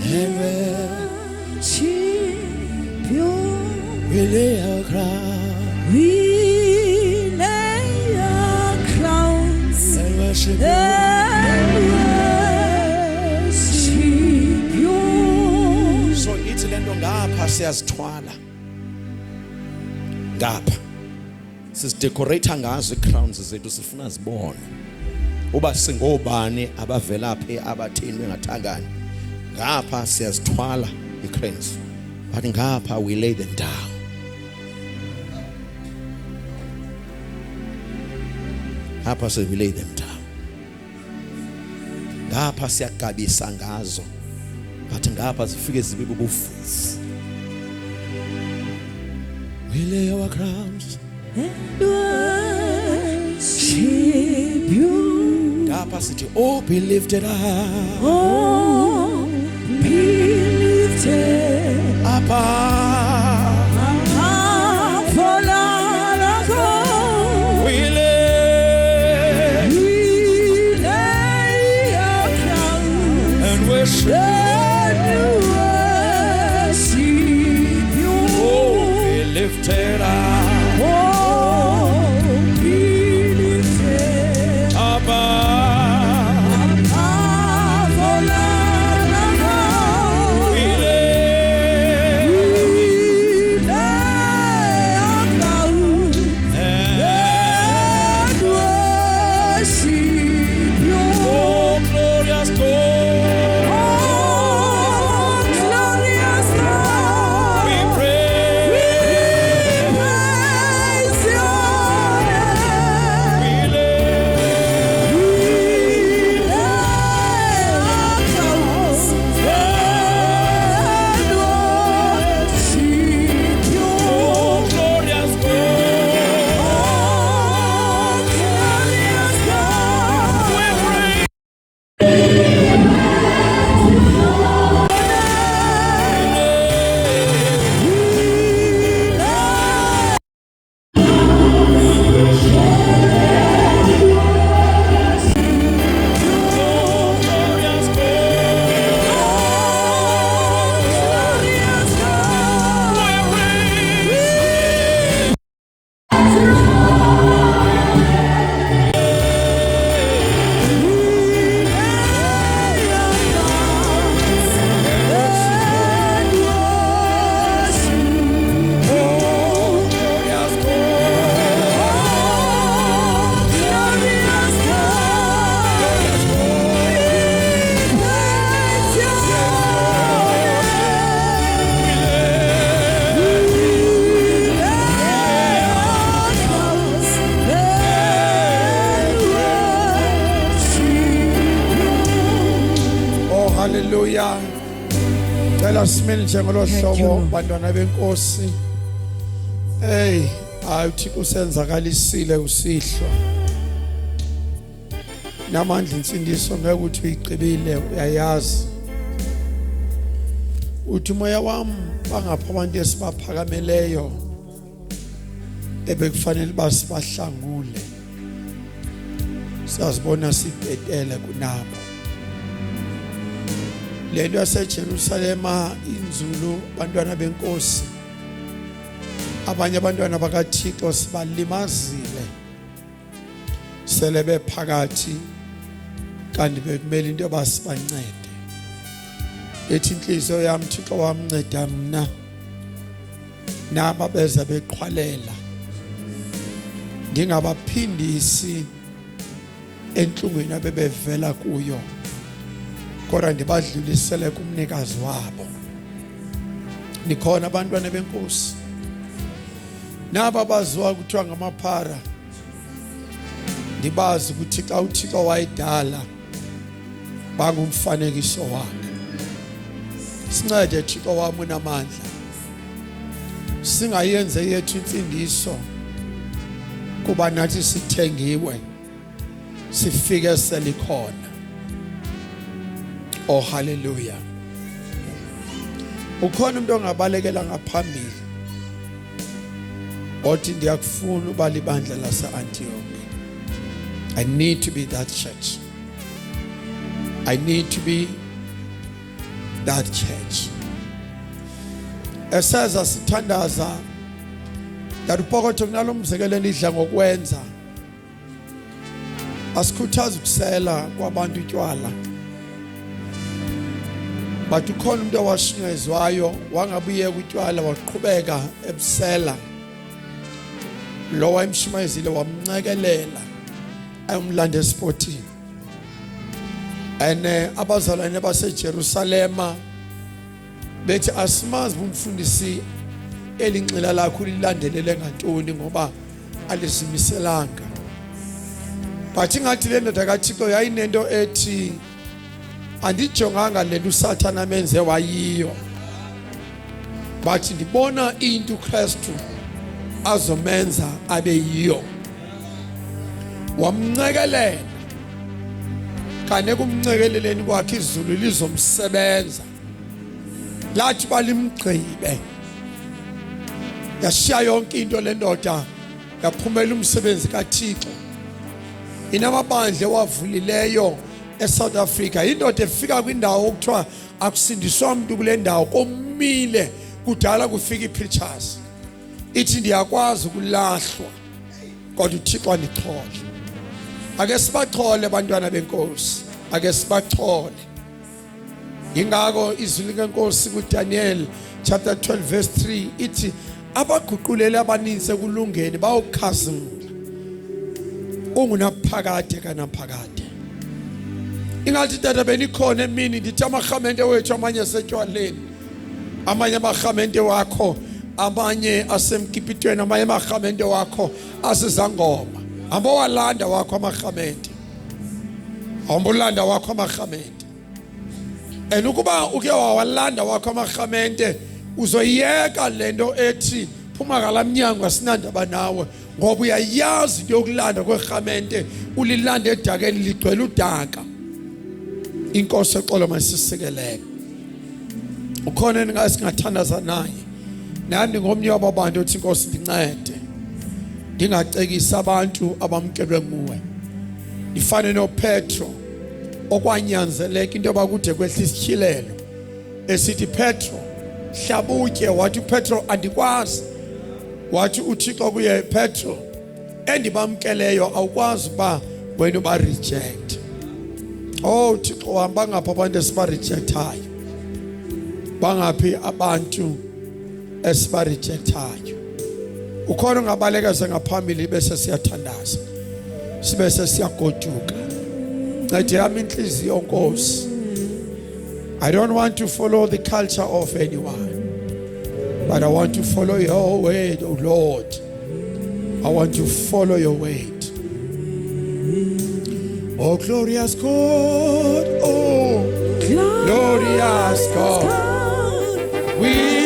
Speaker 1: and
Speaker 2: worship you.
Speaker 1: We lay our crowns.
Speaker 2: We lay our crowns
Speaker 1: and worship you.
Speaker 2: And worship you.
Speaker 1: So ithi lento ngapha siyazithwala, ngapha sizidecorate ngazo icrowns zethu, sifuna zibone uba singobani, abavela phi, abathini, bengathangani. Ngapha siyazithwala icrowns, but ngapha we lay them down. Ngapha se we lay them down. Ngapha siyagabisa ngazo, but ngapha zifike zibe bubufufu. We lay our crowns
Speaker 2: and worship you.
Speaker 1: Ngapha sithi, oh, be lifted up.
Speaker 2: Oh, be lifted
Speaker 1: up.
Speaker 2: Up for long.
Speaker 1: We lay,
Speaker 2: We lay our crowns
Speaker 1: and worship
Speaker 2: and worship you.
Speaker 1: Oh, be lifted up.
Speaker 2: Oh, be lifted
Speaker 1: up.
Speaker 2: Up for long.
Speaker 1: Cela simele njengolo
Speaker 2: Thank you,
Speaker 1: hlobo
Speaker 2: Lord.
Speaker 1: bantwana benkosi. Hey, hayi uThixo usenzakalisile usihlwa. Namandla insindiso ngeke uthi uyigqibile uyayazi. Uthi moya wami bangapha abantu esibaphakameleyo ebekufanele basibahlangule. Siyazibona sibhetele kunabo. Lento yaseJerusalema inzulu bantwana benkosi. Abanye abantwana bakaThixo sibalimazile. Sele bephakathi kanti bekumele into basibancede. Ethi inhliziyo yami Thixo wamnceda mina. Naba beza beqhwalela. Ndingabaphindisi entlungwini abebevela kuyo. Kodwa ndibadlulisele kumnikazi wabo. Nikhona abantwana benkosi. Naba baziwa kuthiwa ngamaphara. Ndibazi ukuthi xa uThixo wayidala bangumfanekiso wakhe. Sincede Thixo wami unamandla. Singayenze yethu insindiso kuba nathi sithengiwe. Sifike selikhona. Oh hallelujah. Ukhona umuntu ongabalekela ngaphambili. Othi ndiyakufuna uba libandla lase-Antioch. I need to be that church. I need to be that church. Eseza sithandaza darupokotho kunalo mzekelo endidla ngokwenza. Asikhuthaza ukusela kwabantu utywala. But ukhona umuntu owashunyayezwayo wangabuyeka utywala waqhubeka ebusela. Lo wayemshumayezile wamncekelela ayomlanda esipotini. And abazalwane baseJerusalema bethi asimazi umfundisi elinxila lakho lilandelele ngantoni ngoba alizimiselanga. But ingathi le ndoda kaThixo yayinento ethi andijonganga lento uSathana amenze wayiyo. But ndibona into uKristu azomenza abe yiyo. Wamncekelela. Kane kumncekeleleni kwakhe izulu lizomsebenza. Lathi balimgqibe. Yashiya yonke into le ndoda yaphumela umsebenzi kaThixo. Inamabandla wavulileyo eSouth Africa. Indoda efika kwindawo okuthiwa akusindiswa umuntu kule ndawo komile kudala kufika ipreachers. Ithi ndiyakwazi ukulahlwa kodwa uThixo andichole. Ake sibachole abantwana benkosi. Ake sibachole. Ingako izwi lenkosi kuDaniel chapter 12 verse 3 ithi abaguqulele abaninzi ekulungeni bawukhazimula. Ungunaphakade kanaphakade. Ingathi tata benikhona emini ndithi amarhamente wethu amanye asetywaleni. Amanye amarhamente wakho amanye asemkipitweni amanye amarhamente wakho asizangoma. Hamba walanda wakho amarhamente. Hamba ulanda wakho amarhamente. And ukuba uke wawalanda wakho amarhamente uzoyiyeka lento ethi phuma ngalamnyango asinandaba nawe ngoba uyayazi into yokulanda kwerhamente ulilanda edakeni ligcwele udaka. Inkosi exolo masisikelele. Ukhona eningasingathandaza naye. Nami ngomnye wabantu othi inkosi ndincede. Ndingacekisa abantu abamkelwe nguwe. Ndifane noPetro okwanyanzeleka into yoba kude kwehla isityhilelo esithi Petro hlabutye. Wathi uPetro andikwazi. Wathi uThixo kuye Petro endibamkeleyo awukwazi uba wena uba reject. Oh Thixo wami bangaphi abantu esiba rejectayo? Bangaphi abantu esiba rejectayo? Ukhona ongabaleka ngaphambili bese siyathandaza. Sibe sesiyagoduka. Ncede yami inhliziyo Nkosi. I don't want to follow the culture of anyone, but I want to follow your word, oh Lord. I want to follow your word. Oh glorious God, oh glorious God. We